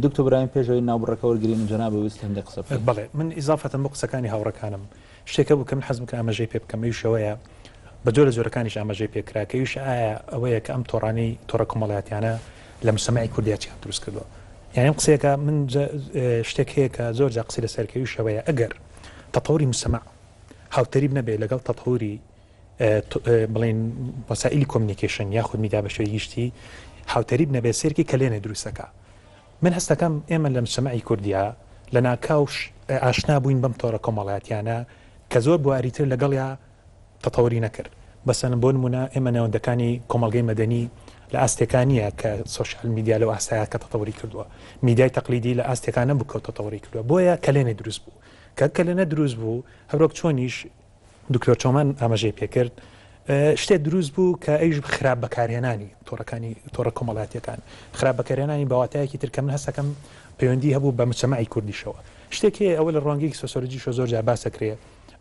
دکتۆر برایم پێشەوەی ناوبڕەکە وەرگین جەناب ویست هەندێک قسە بڵێ من ئیزافەتم بۆ قسەکانی هاوڕەکانم شتێکە بوو کە من حەزم کە ئاماژەی پێ بکەم ئەویش ئەوەیە بە جۆرە جۆرەکانیش ئاماژەی پێ کرا کە ئەویش ئایا ئەوەیە کە ئەم تۆڕانەی تۆڕە کۆمەڵایەتیانە لە مجتەمەعی کوردیا چیان دروست کردووە یعنی ئەم قسەیەکە من شتێک هەیە کە زۆر جار قسەی لەسەر کە ئەویش ئەوەیە ئەگەر تەتەوری مجتەمەع هاوتەریب نەبێ لەگەڵ تەتەوری بڵین وەسائلی کۆمیونیکەیشن یاخود میدیا بە شێوەی گشتی هاوتەریب نەبێ سێرکی کەلێنێ دروستەکە من هەستەکەم ئێمە لە مجتەمەعی کوردیا لەناکاو ئاشنا بووین بەم تۆڕە کۆمەڵایەتیانە کە زۆر بواری تر لەگەڵیا تەتەوری نەکرد. مەسەلەن بۆ نموونە ئێمە نێوەندەکانی کۆمەڵگەی مەدەنی لە ئاستێکا نییە کە سۆشیال میدیا لەو ئاستایە کە تەتەوری کردووە. میدیای تەقلیدی لە ئاستێکا نەبوو کە تەتەوری کردووە. بۆیە کەلێنێ دروست بوو. کە کەلێنە دروست بوو هەروەک چۆنیش دکتۆر چۆمان ئاماژەی پێکرد شتێ دروست بوو کە ئەویش خراپ بەکارهێنانی تۆڕەکانی تۆڕە کۆمەڵاتیەکان خراپ بەکارهێنانی بەواتایەکی تر کە من هەستەکەم پەیوەندی هەبوو بە مجتەمەعی کوردیشەوە شتێک هەیە ئەوە لە ڕوانگەیەکی سۆسیۆلۆجیشەوە زۆر جار باس دەکرێ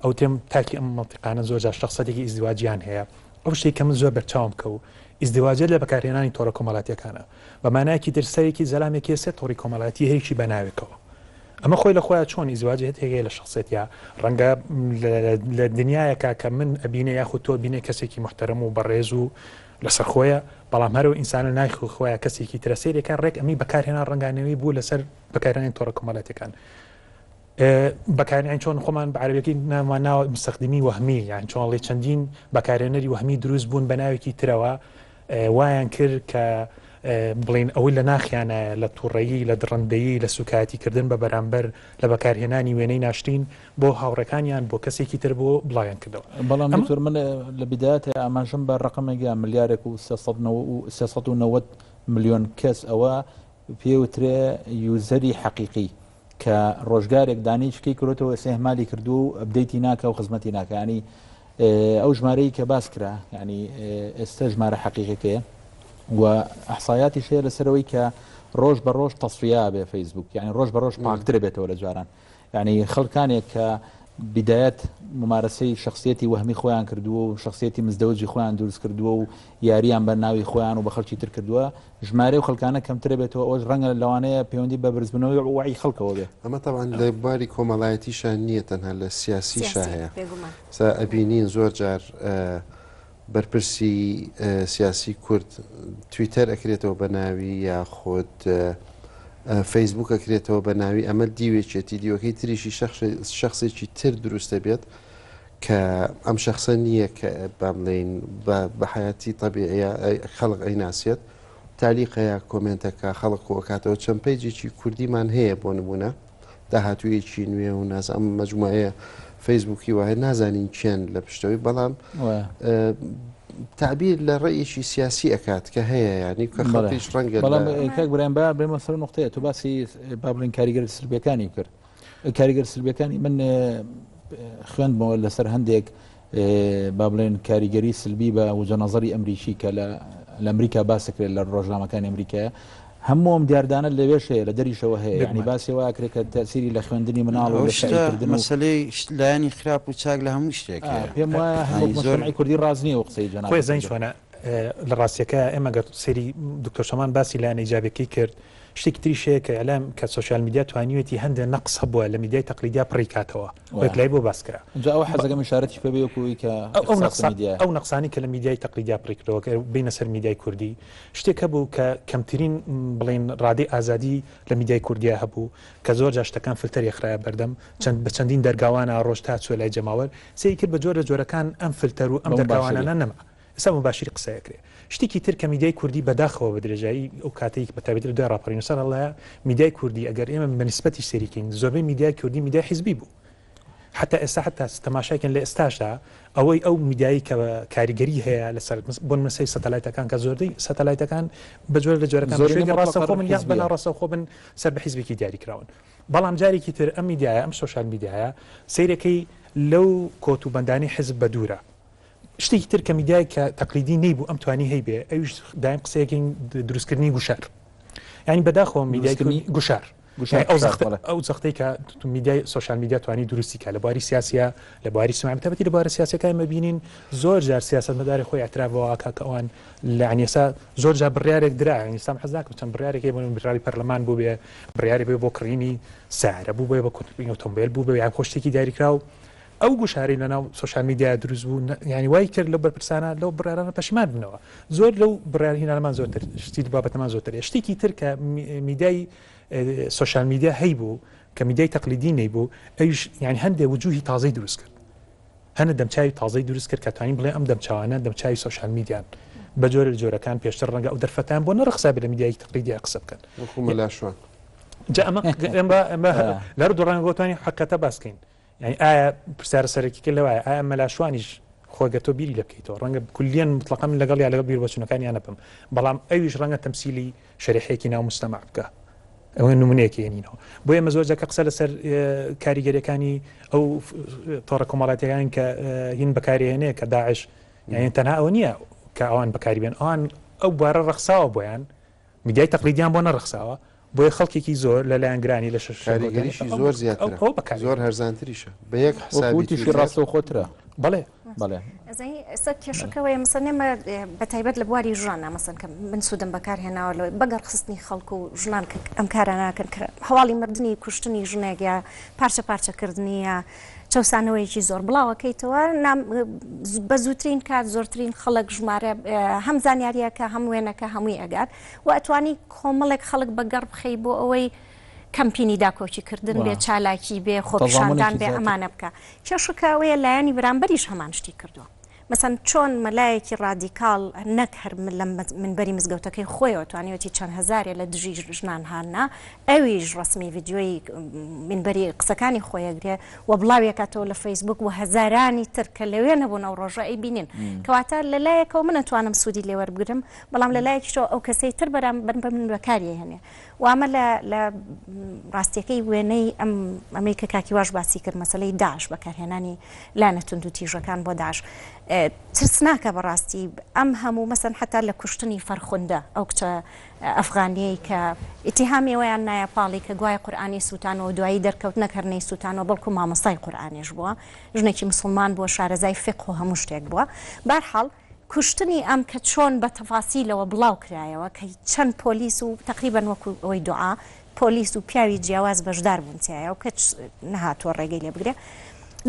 ئەو تێم تاکی ئەم مەنتیقانە زۆر جار شەخسەتێکی ئیزدواجیان هەیە ئەو شتێک کە من زۆر بەرچاوم کەو ئیزدواجە لە بەکارهێنانی تۆڕە کۆمەڵاتیەکانە بە مانایەکی تر سەرێکی زەلامێکی سێ تۆڕی کۆمەڵاتی هەیەکی بە ناوێکەوە ئەمە خۆی لە خۆیا چۆن ئیزواجی هەیە لە شەخسێتیا ڕەنگە لە دنیایەکە کە من ئەبینێ یاخود تۆ بینێ کەسێکی محتەرم و بەڕێز و لەسەر خۆیە بەڵام هەرو ئینسانە نایخ خۆیان کەسێکی ترە سەیرێکە ڕێک ئەمی بەکارهێنا ڕەنگانەوەی بوو لەسەر بەکارهێنانی تۆڕە کۆمەڵاتیەکان بەکارهێنانی چۆن خۆمان بە عەرەبیەکەی ناومان ناوە مستخدمی وەهمی یان چۆن ئەڵێ چەندین بەکارهێنەری وەهمی دروست بوون بە ناوێکی ترەوە وایان کرد کە بڵین ئەوەی لە ناخیانایە لە تووڕەیی لە دڕندەیی لە سوکایەتیکردن بە بەرامبەر لە بەکارهێنانی وێنەی ناشرین بۆ هاوڕێکانیان بۆ کەسێکی تر بۆ بڵاویان کردەوە. بەڵام دکتۆر من لە بدایەتێ ئاماژەم بە ڕەقەمێک یا ملیارێک و 390 ملیۆن کەس ئەوە پێوترێ یوزەری حەقیقی کە ڕۆژگارێک دانەیەکی کردۆتەوە ئێستا ئیهمالی کردووە و ئەپدەیتی ناکا و خزمەتی ناکا ینی ئەو ژمارەی کە باس کرا ینی ئێستا ژمارە حەقیقەکەیە و ئەحسایاتیش هەیە لەسەرەوەی کە ڕۆژ بە ڕۆژ تەسفیا بێ فەیسبوک یعنی ڕۆژ بە ڕۆژ پاکتر بێتەوە لە جاران یعنی خەڵکانێک کە بدایەت ممارەسەی شخصیەتی وەهمی خۆیان کردووە و شخصیەتی مزدەوجی خۆیان دروست کردووە و یاریان بە ناوی خۆیان و بە خەڵکی تر کردووە ژمارەی ئەو خەڵکانە کەمترە بێتەوە ئەوەش ڕەنگە لەوانەیە پەیوەندی بە بەرزبوونەوەی وەعی خەڵکەوە بێ. ئەمە تەبعەن لە بواری کۆمەڵایەتیشا نییە تەنها لە سیاسیشا هەیە. سا ئەبینین زۆر جار بەرپرسی سیاسی کورد تویتەر ئەکرێتەوە بە ناوی یاخود فەیسبوک ئەکرێتەوە بە ناوی ئەمە دیوێکێتی دیوەکەی تریشی شخصێکی تر دروستە بێت کە ئەم شخصە نییە کە با بڵێین بە حیاتی طبیعیە خەڵک ئەیناسێت تالیقەیە کۆمێنتەکە خەڵک کۆکاتەوە چەند پەیجێکی کوردیمان هەیە بۆ نمونە داهاتوویەکی نوێ و ناز ئەم مەجموعەیە فەیسبووکی وایە نازانین کێن لە پشتەوەی بەڵام تعبیر لە ڕێیەکی سیاسی ئەکات کە هەیە ینی کە خەڵکیش ڕەنگە بەڵام کاک برایم با بێمە سەر نقطەیە تۆ باسی با بڵێن کاریگەر سلبیەکانی کرد کاریگەر سلبیەکانی من خوێندمەوە لەسەر هەندێک با بڵێن کاریگەری سلبی بە وجە نظری ئەمریکی کە لە لە ئەمریکا باسەکرێت لە ڕۆژنامەکانی ئەمریکایە. هەموو ئەم دیاردانە لەوێش هەیە لە دەریشەوە هەیە یانی باسی وا ئەکرێ کە تەسیری لە خوێندنی مناڵ و ئەو لە شتە شیعریکردن و مەسەلەی لایەنی خراپ و چاک لە هەموو شتێک ئا هەیە پێم وایە هەر یانی وەک زۆر مجتەمعی کوردی ڕاست نییە ئەو قسەی خۆی جەنابت زانی کردووە. چۆنە لە ڕاستیەکە ئێمە گەر سەیری دکتۆر چۆمان باسی لایەنە ئیجابیەکەی کرد شتێکی تریش هەیە کە ئیعلام کە سۆشیال میدیا توانیوێتی هەندێ نەقس هەبووە لە میدیای تەقلیدیا پڕی کاتەوە وەک لای بۆ باس کرا ئینجا ئەوە حەزەکەم ئیشارەتیش پێ بەی وەکو ئەوەی کە ئەو ئیختصاص نەقسە میدیایە. ئەو نەقسانەی کە لە میدیای تەقلیدیا پڕی کردەوە گەر بێینە سەر میدیای کوردی شتێک هەبوو کە کەمترین بڵێین ڕادەی ئازادی لە میدیای کوردیا هەبوو کە زۆر جار شتەکان فلتەر یەخرایە بەردەم چەند بە چەندین دەرگاوانە ڕۆژ تا چوە لای جەماوەر سەیری کرد بە جۆر لە جۆرەکان ئەم فلتەر و ئەم بە موباشری. دەرگاوانانە نەما ئێستا موباشری قسە ئەکرێ شتێکی تر کە میدیای کوردی بەداخەوە بە درێژایی ئەو کاتەی بە تایبەتی لە دوای ڕاپەڕین و سەرهەڵدایە میدیای کوردی ئەگەر ئێمە بە نیسبەتیش سەیری کەین زۆربەی میدیای کوردی میدیای حیزبی بوو حتا ئێستا حتا تەماشای کەن لە ئێستاشدا ئەوەی ئەو میدیایی کە کاریگەری هەیە لەسەر بۆ نمونە سەیری سەتەلایتەکان کە زۆربەی سەتەلایتەکان بە جۆرە لە جۆرەکان بە زۆرینە شێوەیەکی مطلقە ڕاستەوخۆ بن یان بە حیزبیە. ناڕاستەوخۆ بن سەر بە حیزبێکی دیاری کراون بەڵام جارێکی تر ئەم میدیایە ئەم سۆشیال میدیایە سەیرەکەی لەو کۆت و بەندانی حیزب بە دوورە شتێکی تر کە میدیای کە تەقلیدی نەیبوو ئەم توانی هەیبێ ئەویش دایم قسەیەکەین دروستکردنی گوشار یعنی بەداخەوە میدیای دروستکردنی گوشار گوشار ئەو فشار زەختە بەڵێ. ئەو زەختەی کە میدیای سۆشیال میدیا توانی دروستی کە لە بواری سیاسیە لە بواری سمع بەتایبەتی لە بوارە سیاسیەکان مەبینین زۆر جار سیاسەتمەداری خۆی اعتراف بەوە ئەکا کە ئەوان لە یعنی ئێستا زۆر جار بڕیارێک درا یعنی ئێستا من حەز ناکەم چەند بڕیارێک هەیە بۆ نموونە بڕیاری پەرلەمان بوو بێ بڕیاری بێ بۆ کڕینی سەیارە بوو بێ بۆ کڕینی ئۆتۆمبێل بوو بێ یان خۆ شتێکی دیاریکراو ئەو گوشارەی لەناو سۆشیال میدیا دروست بوو یانی وای کرد لەو بەرپرسانە لەو بڕیارانە پەشیمان بنەوە زۆر لەو بڕیار هینانەمان زۆرتر شتی بابەتەمان زۆرتر شتێکی تر کە میدیای سۆشیال میدیا هەیبوو کە میدیای تەقلیدی نەیبوو ئەویش یانی هەندێک وجوهی تازەی دروست کرد هەنە دەمچوی تازەی دروست کرد کە توانین بڵێ ئەم دەمچوانە دەمچوی سۆشیال میدیان بە جۆرە جۆرەکان پێشتر ڕەنگە ئەو دەرفەتان بۆ نەڕەخسابێت لە میدیای تەقلیدی قسە بکەن وەکو مەلاشوان جا ئەمە ئەمە لە دوڕان گۆتوانی حقەتە باسکەین یانی ئایا پرسیارە سەرەکیەکە لەوایە ئایا مەلاشوانیش خۆ گەر تۆ بیری لێ بکەیتەوە ڕەنگە کولیەن مطلقا من لەگەڵ یا لەگەڵ بیروبۆچوونەکانیان نەبم بەڵام ئەویش ڕەنگە تەمسیلی شەریحەیەکی ناو مجتەمع بکا ئەوە نمونەیەکی هێنینەوە بۆ ئێمە زۆر جار کە قسە لەسەر کاریگەریەکانی ئەو تۆڕە کۆمەڵاتیەکان کە هین بەکارهێنێ کە داعش یعنی تەنها ئەوە نییە کە ئەوان بەکاری بێن ئەوان ئەو بارە ڕەخساوە بۆیان میدیای تەقلیدیان بۆ نەڕەخساوە بۆیە خەڵکێکی زۆر لە لایەنگرانی لە شەش کاریگەریشی زۆر زیاترە ئەو بەکار زۆر هەرزانتریشە بە یەک حسابی وتیشی تویتەر ڕاستەوخۆترە بەڵێ بەڵێ. ئەزانی ئێستا کێشەکە وەیە مەسەن ئێمە بە تایبەت لە بواری ژنانە مەسەن کە من سوودم بەکار هێناوە لەوەی بەگەڕخستنی خەڵک و ژنان کە ئەم کارانە ناکەن کە هەواڵی مردنی کوشتنی ژنێک یا پارچە پارچەکردنی یا چەوسانەوەیەکی زۆر بڵاوەکەیتەوە بە زووترین کات زۆرترین خەڵک ژمارە هەم زانیاریەکە هەم وێنەکە هەمووی ئەگات و ئەتوانی کۆمەڵێک خەڵک بە گەڕ بخەی بۆ ئەوەی کەمپینی داکۆکی کردن بێ چالاکی بێ خۆپیشاندان بێ ئەمانە بکە کێشەکە ئەوەیە لایەنی بەرامبەریش هەمان شتی کردووە مەسەن چۆن مەلایەکی ڕادیکاڵ نەک هەر لە منبەری مزگەوتەکەی خۆیەوە توانیوێتی چەند هەزارێ لە دژی ژنان هاننا، ئەویش ڕەسمی ڤیدیۆی منبەری قسەکانی خۆی ئەگرێ و بڵاویەکاتەوە لە فەیسبوک و هەزارانی تر کە لەوێ نەبوون ئەو ڕۆژە ئەیبینین. کەواتە لە لایەکەوە من ئەتوانم سوودی لێ وەربگرم، بەڵام لە لایەکیشەوە ئەو کەسەی تر بەرامبەر بە من بەکاری ئەهێنێ. و ئەمە لە لە ڕاستیەکەی وێنەی ئەم ئەمەی کە کاکی واش باسی کرد مەسەلەی داعش بەکارهێنانی لایەنە توندوتیژەکان بۆ داعش ترسناکە بەڕاستی ئەم هەموو مەسەن حتا لە کوشتنی فەرخوندە ئەو کچە ئەفغانیەی کە ئیتیهامی ئەوەیان نایە پاڵی کە گوایە قورئانی سووتانەوە دوایی دەرکەوت نەک هەر نەیسووتانەوە بەڵکو مامۆستای قورئانیش بووە ژنێکی مسوڵمان بووە شارەزای فیقه و هەموو شتێک بووە بارحاڵ کوشتنی ئەم کە چۆن بە تەفاسیلەوە بڵاو کرایەوە کە چەند پۆلیس و تەقریبەن وەکو ئەوەی دوعا پۆلیس و پیاوی جیاواز بەشدار بوون تیایا و کەچ نەهاتووە ڕێگەی لێ بگرێ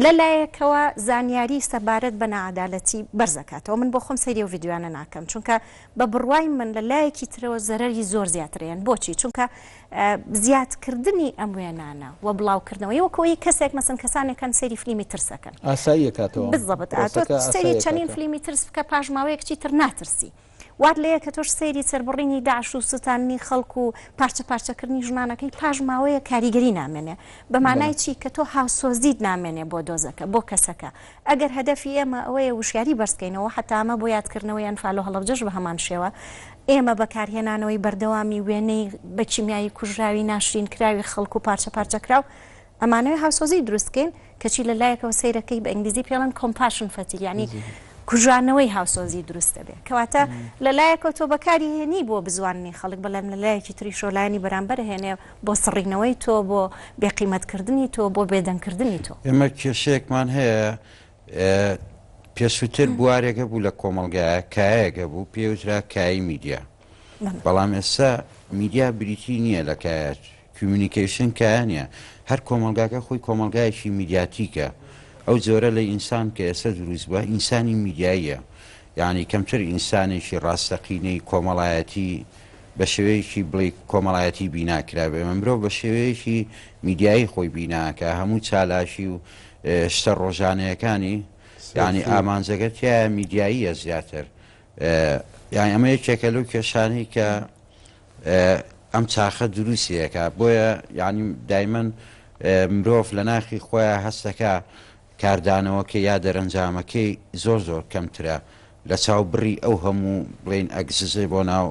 لە لایەکەوە زانیاری سەبارەت بە ناعەدالەتی بەرزەکاتەوە من بۆ خۆم سەیری ئەو ڤیدیۆیانە ناکەم چونکە بە بڕوای من لە لایەکی ترەوە زەرەری زۆر زیاتر هەیە بۆچی چونکە زیادکردنی ئەم وێنانە و بڵاوکردنەوەی وەکو ئەوەی کەسێک مەسەن کەسانێک هەن سەیری فلیمی ترس ئەکەن ئاسایی ئەکاتەوە بالضبط ئا تۆ پرۆسەکە سەیری ئاسایی چەنین ئەکاتەوە. فلیمی ترس بکە پاش ماوەیەک چیتر ناترسی وات لێیە کە تۆش سەیری سەربڕینی داعش و سوتاندنی خەڵک و پارچە پارچەکردنی ژنانەکەی پاش ماوەیەک کاریگەری نامێنێ بە مانای بەڵێ. چی کە تۆ هاوسۆزیت نامێنێ بۆ دۆزەکە بۆ کەسەکە ئەگەر هەدەفی ئێمە ئەوەیە وشیاری بەرزکەینەوە حەتا ئەمە بۆ یادکردنەوەی ئەنفال و هەڵەبجەش بە هەمان شێوە ئێمە بەکارهێنانەوەی بەردەوامی وێنەی بە کیمیایی کوژراوی ناشرین کراوی خەڵک و پارچە پارچە کراو ئەمانەوێ هاوسۆزی دروست بکەین کەچی لە لایەکەوە سەیرەکەی بە ئینگلیزی پێڵێن compassion fatigue یانی. کوژانەوەی هاوسۆزی دروست دەبێ. کەواتە لە لایەکەوە تۆ بەکاری هێنی بۆ بزواندنی خەڵک، بەڵام لە لایەکی تریشەوە لایەنی بەرامبەر هێنێ بۆ سڕینەوەی تۆ، بۆ بێقیمەتکردنی تۆ، بۆ بێدەنگکردنی تۆ. ئێمە کێشەیەکمان هەیە، پێشووتر بوارێک هەبوو لە کۆمەڵگایە، کایەیەک هەبوو پێی وترا کایەی میدیا، بەڵام ئێستا میدیا بریتی نییە لە کایە، کمیونیکەیشن کایە نییە، هەر کۆمەڵگاکە خۆی کۆمەڵگایەکی میدیاتیکە، ئەو جۆرە لە ئینسان کە ئێستا دروست بووە ئینسانی میدیاییە، یانی کەمتر ئینسانێکی ڕاستەقینەی کۆمەڵایەتی بە شێوەیەکی بڵێی کۆمەڵایەتی بینا کرابێ، ئێمە مرۆڤ بە شێوەیەکی میدیایی خۆی بینا ئەکا، هەموو چالاکی و شتە ڕۆژانەیەکانی یانی ئامانجەکە تیایە میدیاییە زیاتر، یانی ئەمە یەکێکە لەو کێشانەی کە ئەم چاخە دروستی ئەکا، بۆیە یانی دایمەن مرۆڤ لە ناخی خۆیا هەستەکا کاردانەوەکەی یا دەرەنجامەکەی زۆر زۆر کەمترە لە چاو بڕی ئەو هەموو بڵێین ئەگززەی بۆ ناو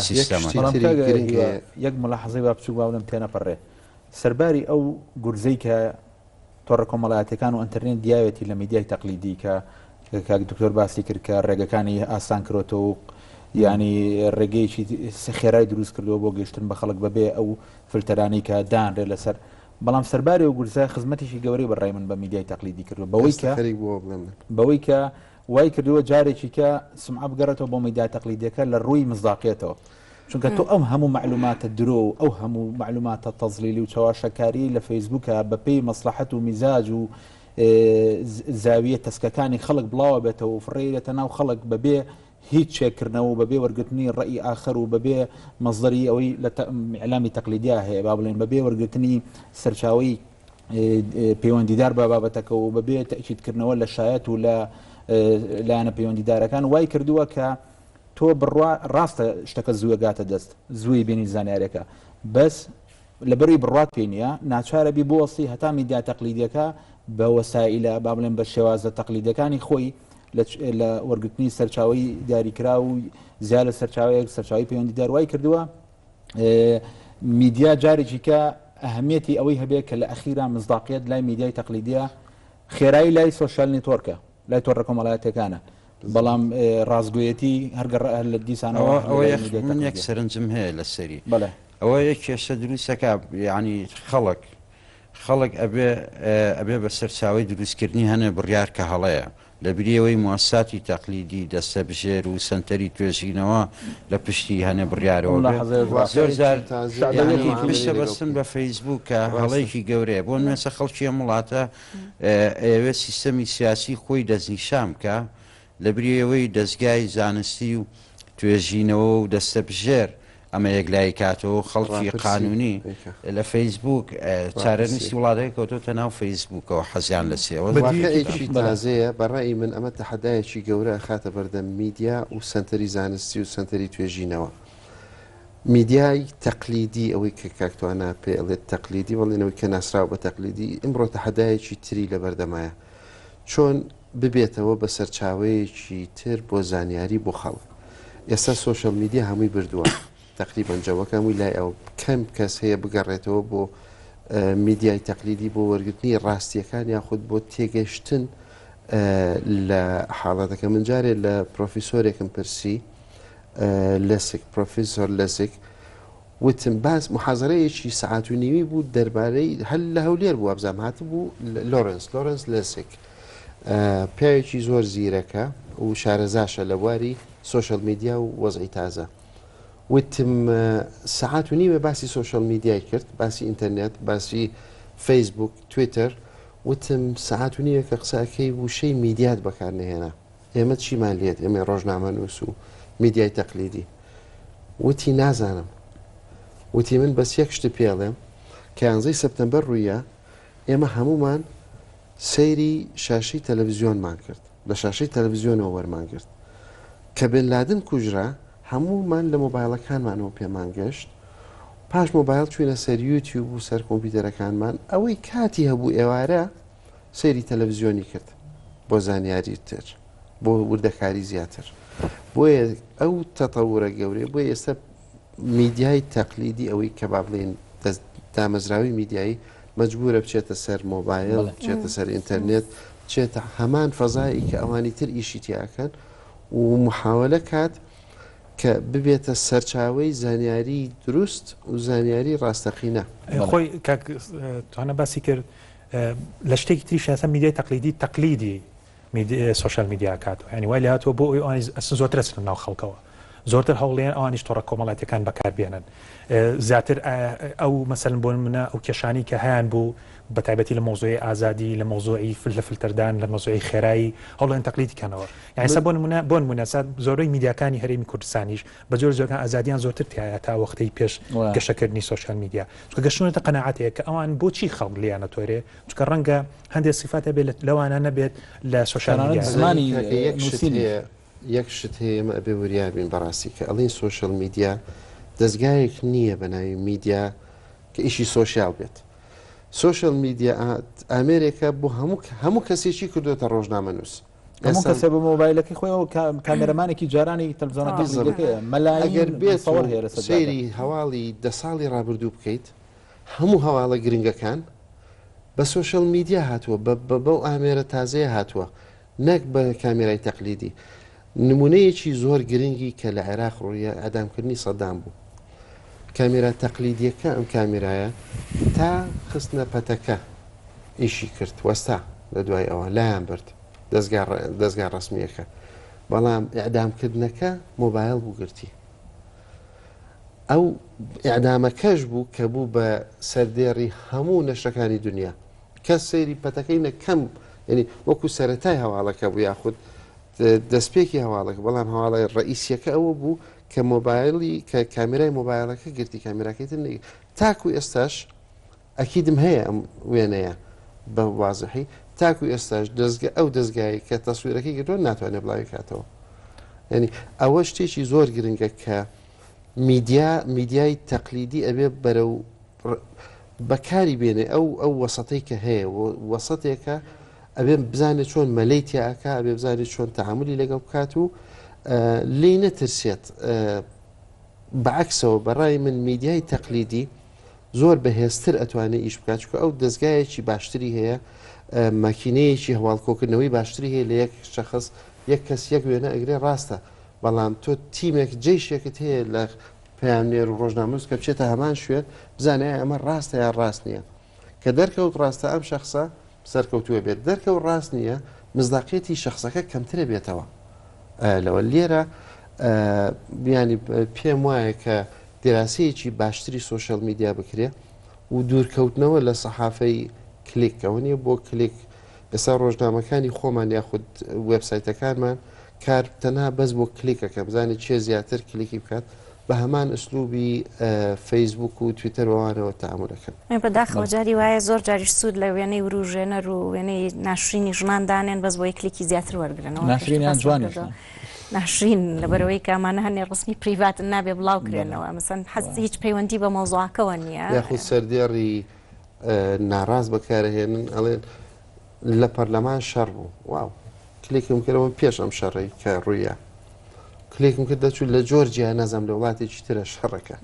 سیستەمەکە. بەڵام کاک هیوا یەک ملاحەزەی با بچووک با بڵێم تێنەپەڕێ سەرباری ئەو گورزەی کە تۆڕە کۆمەڵایەتیەکان و ئەنتەرنێت دیاوێتی لە میدیای تەقلیدی کە کاک دکتۆر باسی کرد کە ڕێگەکانی ئاسان کرۆتەوە و یعنی ڕێگەیەکی خێرای دروست کردووە بۆ گەشتن بە خەڵک بەبێ ئەو فلتەرانەی کە دانرێ لەسەر بەڵام سەرباری ئەو گورزە خزمەتێکی گەورەی بە ڕای من بە میدیای تەقلیدی کردووە بەوەی کە خەریک بووە بڵێم من. بەوەی کە وای کردووە جارێکی کە سمعە بگەڕێتەوە بۆ میدیا تەقلیدیەکە لە ڕووی مزداقیەتەوە چونکە تۆ ئەم هەموو مەعلوماتە درۆ و ئەو هەموو مەعلوماتە تەزلیلی و چەواشەکاریی لە فەیسبووکە بە پێی مەسڵەحەت و میزاج و زاویە تەسکەکانی خەڵک بڵاوە بێتەوە و فڕێیرێتە ناو خەڵک بەبێ هیچ چێککردنەوە و بەبێ وەرگرتنی ڕەئی ئاخەر و بەبێ مەسدەری ئەوەی لە ئیعلامی تەقلیدیا هەیە با بڵێین بەبێ وەرگرتنی سەرچاوەی پەیوەندیدار بە بابەتەکە و بەبێ تەئکیدکردنەوە لە شایەت و لە لایەنە پەیوەندیدارەکان وای کردووە کە تۆ بڕوا ڕاستە شتەکە زووە گاتە دەست زووی بینی زانیارەکە بەس لەبەروی بڕوات پێ نییە ناچارە بی بوەستی هەتا میدیا تەقلیدیەکە بە وەسائیلە با بڵێن بە شێوازە تەقلیدەکانی خۆی لە وەرگرتنی سەرچاوەی دیاریکراو و زیاد لە سەرچاوەیەک سەرچاوی پەیوەندیدار وای کردووە میدیا جارێکی کە ئەهمیەتی ئەوەی هەبێت کە لە ئەخیرا مزداقیت لای میدیای تەقلیدیە خێرایی لای social network ە لای تۆڕە کۆمەڵایەتەکانە بەڵام ڕاستگویەتی هەرگەڕ لە دیسانەوە ئەوە من یەک سەرنجم هەیە لەسەری بەڵێ ئەوە یەک کێشە دروستەکە یعنی خەڵک خەڵک ئەبێ ئەبێ بە سەرچاوەی دروستکردنی هەنێ بڕیار کە هەڵەیە، لە بری ئەوەی موئەسساتی تەقلیدی، دەستەبژێر و سەنتەری توێژینەوە لە پشتی هەنێ بڕیارەوە بێت. زۆر جار یانی پشت بەستن بە فەیسبووک کە هەڵەیەکی گەورەیە. بۆ نموونە خەڵکی ئەم وڵاتە ئەیەوێت سیستەمی سیاسی خۆی دەستنیشان بکا، لەبری ئەوەی دەزگای زانستی و توێژینەوە و دەستەبژێر ئەمە یەکلایی کاتەوە و خەڵکی قانونی لە فەیسبووک چارەنووسی وڵاتەکە کەوتۆتە ناو فەیسبووکەوە حەزیان لە چییە؟ واقعێکی تازەیە بە ڕەئی من ئەمە تەحەدایەکی گەورە ئەخاتە بەردەم میدیا و سەنتەری زانستی و سەنتەری توێژینەوە. میدیای تەقلیدی ئەوەی کە کاک توانا پێ ئەڵێت تەقلیدی بەڵێن ئەوەی کە ناسراوە بە تەقلیدی ئیمڕۆ تەحەدایەکی تری لەبەردەمایە چۆن ببێتەوە بە سەرچاوەیەکی تر بۆ زانیاری بۆ خەڵک ئێستا social media هەمووی بردووە تەقریبەن جەوەکە هەمووی لای ئەو کەم کەس هەیە بگەڕێتەوە بۆ میدیای تەقلیدی بۆ وەرگرتنی ڕاستیەکان یاخود بۆ تێگەشتن لە حاڵەتەکە من جارێ لە پرۆفیسۆرێکم پرسی لەسک پرۆفیسۆر لەسک وتم باس محازەرەیەکی سەعات و نیوی بوو دەربارەی هەر لە هەولێر بوو وابزانم هاتبوو لۆرنس لۆرنس لێسک پیاوێکی زۆر زیرەکە و شارەزاشە لە بواری social media و وەزعی تازە وتم سەعات و نیوێ باسی social media ی کرد باسی ئینتەرنێت باسی فەیسبوک تویتەر وتم سەعات و نیوێ کە قسەکەی وشەی میدیات بەکار نەهێنا ئێمە چیمان لێت ئێمەی ڕۆژنامەنووس و میدیای تەقلیدی؟ وتی نازانم. وتی من بەس یەک شتت پێ ئەڵێم کە یانزەی سەپتەمبەر ڕووییا ئێمە هەموومان سەیری شاشەی تەلەڤزیۆنمان کرد، لە شاشەی تەلەڤزیۆنەوە وەرمان گرت. کە بن لادن کوژرا هەموومان لە مۆبایڵەکانمانەوە پێمان گەشت. پاش مۆبایڵ چووینە سەر یوتیوب و سەر کۆمپیوتەرەکانمان. ئەوەی کاتی هەبوو ئێوارە سەیری تەلەڤزیۆنی کرد بۆ زانیاری تر بۆ وردەکاری زیاتر بۆیە ئەو تەتەورە گەورەیە بۆیە ئێستا میدیای تەقلیدی ئەوەی کە با بڵێین دامەزراوی میدیایی مەجبورە بچێتە سەر مۆبایل بچێتە سەر ئینتەرنێت بچێتە هەمان فەزایی کە ئەوانی تر ئیشی تیاکەن و محاولە کات کە ببێتە سەرچاوەی زانیاری دروست و زانیاری ڕاستەقینە. خۆی کاک توانا باسی کرد لە شتێکی تریش هەسە میدیای تەقلیدی تەقلیدی سۆشیال میدیا کاتەوە یانی وای لێهاتووە بۆ ئەوەی ئەوانیش ئەسن زۆرتر ئەچنە ناو خەڵکەوە زۆرتر هەوڵێن ئەوانیش تۆڕە کۆمەڵاتیەکان بەکاربێنن زیاتر ئەو مەسەلەن بۆ منە ئەو کێشانی کە هەیان بوو بە تایبەتی لە مۆزۆی ئازادی لە مۆزۆی لە فلتەردان لە مۆزۆی خێرایی هەوڵێن تەقلیدی کەنەوە یعنی سە بۆ نمونە بۆ نمونە سە زۆربەی میدیاکانی هەرێمی کوردستانیش بە جۆر زۆرکان ئازادیان زۆرتر تایە تا وەختەی پێش گەشەکردنی سۆشیال میدیا چونکە گەشتونەتە قەناعەتێک کە ئەوان بۆچی خەڵک لێیانە تۆرێ چونکە ڕەنگە هەندێک سیفات هەبێت لەوانە نەبێت لە سۆشیال میدیا. زمانی نووسینیش. یەک شت هەیە ئێمە ئەبێ وریا بین بەڕاستی کە ئەڵێین سۆشیال میدیا دەزگایەک نییە بە ناوی میدیا کە ئیشی سۆشیال بێت. سۆشیال میدیا ئامێرێکە بۆ هەموو هەموو کەسێکی کردوێتە ڕۆژنامەنووس. هەموو کەسێ بە مۆبایلەکەی خۆیەوە کامێرەمانێکی جارانی تەلەڤزیۆنە تەقلیدیەکەیە مەلایین بێت هەیە لەسەر سەیری هەواڵی دە ساڵی ڕابردوو بکەیت هەموو هەواڵە گرنگەکان بە سۆشیال میدیا هاتووە بە بەو ئامێرە تازەیە هاتووە نەک بە کامێرای تەقلیدی. نمونەیەکی زۆر گرنگی کە لە عێراق ڕوویە ئیعدامکردنی سەدام بوو. کامێرا تەقلیدیەکە ئەم کامێرایە تا خستنە پەتەکە ئیشی کرد وەستا لە دوای ئەوە لایان برد دەزگا دەزگا ڕەسمیەکە بەڵام ئیعدامکردنەکە مۆبایل بوو گرتی. ئەو ئیعدامەکەش بوو کە بوو بە سەردێڕی هەموو نەشرەکانی دنیا. کەس سەیری پەتەکەی نە کەم یعنی وەکو سەرەتای هەواڵەکە بوو یاخود دەستپێکی هەواڵەکە بەڵام هەواڵی ڕئیسیەکە ئەوە بوو کە مۆبایلی کە کامێرای مۆبایلەکە گرتی کامێراکەی تر نەگرت تاکو ئێستاش ئەکیدم هەیە ئەم وێنەیە بە وازحی تاکو ئێستاش دەستگە ئەو دەستگای کە تەسویرەکەی گرتووە ناتوانێت بڵاوی کاتەوە یعنی ئەوە شتێکی زۆر گرنگە کە میدیا میدیای تەقلیدی ئەبێ بەرەو بەکاری بێنێ ئەو ئەو وەسەتەی کە هەیە وەسەتێکە ئەبێ بزانێت چۆن مەلەی تیاکە ئەبێ بزانێت چۆن تەعاملی لەگەڵ بکات و لێی نەترسێت بەعکسەوە بەڕای من میدیای تەقلیدی زۆر بەهێزتر ئەتوانێت ئیش بکات چونکە ئەو دەزگایەکی باشتری هەیە ماکینەیەکی هەواڵ کۆکردنەوەی باشتری هەیە لە یەک شەخص یەک کەس یەک وێنە ئەگرێ ڕاستە بەڵام تۆ تیمێک جەیشێکت هەیە لە پەیامنێر و ڕۆژنامەنووس کە بچێتە هەمان شوێن بزانێ ئایا ئەمە ڕاستە یان ڕاست نییە کە دەرکەوت ڕاستە ئەم شەخصە سەرکەوتووە بێت دەرکەوت ڕاست نییە مزداقیەتی شەخصەکە کەمترە بێتەوە لەوە لێرە بیانی پێم وایە کە دیراسەیەکی باشتری سۆشیال میدیا بکرێ و دوورکەوتنەوە لە سەحافەی کلیک ئەوە نییە بۆ کلیک ئێستا ڕۆژنامەکانی خۆمان یاخود وێبسایتەکانمان کار تەنها بەس بۆ کلیکەکە بزانێت چێ زیاتر کلیکی بکات بە هەمان ئسلوبی فەیسبوک و تویتەر وانەوە تەعامولەکەن. بەداخەوە جاری وایە زۆر جاریش سوود لە وێنەی وروژێنەر و وێنەی ناشرینی ژنان دانێن بەس بۆی کلیکی زیاتر وەرگرنەوە. ناشرین یان جوانیش نا؟ ناشرین لەبەرئەوەی کە ئەمانە هەنێ ڕسمی پریڤاتن نابێ بڵاو کرێنەوە مەسەن حەز هیچ پەیوەندی بە مەوزوعەکەوە نییە. یاخود سەردێڕی ناڕاست بەکارهێنن ئەڵێن لە پەرلەمان شەڕ بوو واو کلێکم کردەوە پێش ئەم شەڕەی کە ڕوویە کلێکم کرد دەچوو لە جۆرجیا نازانم لە وڵاتێکی ترە شەڕەکە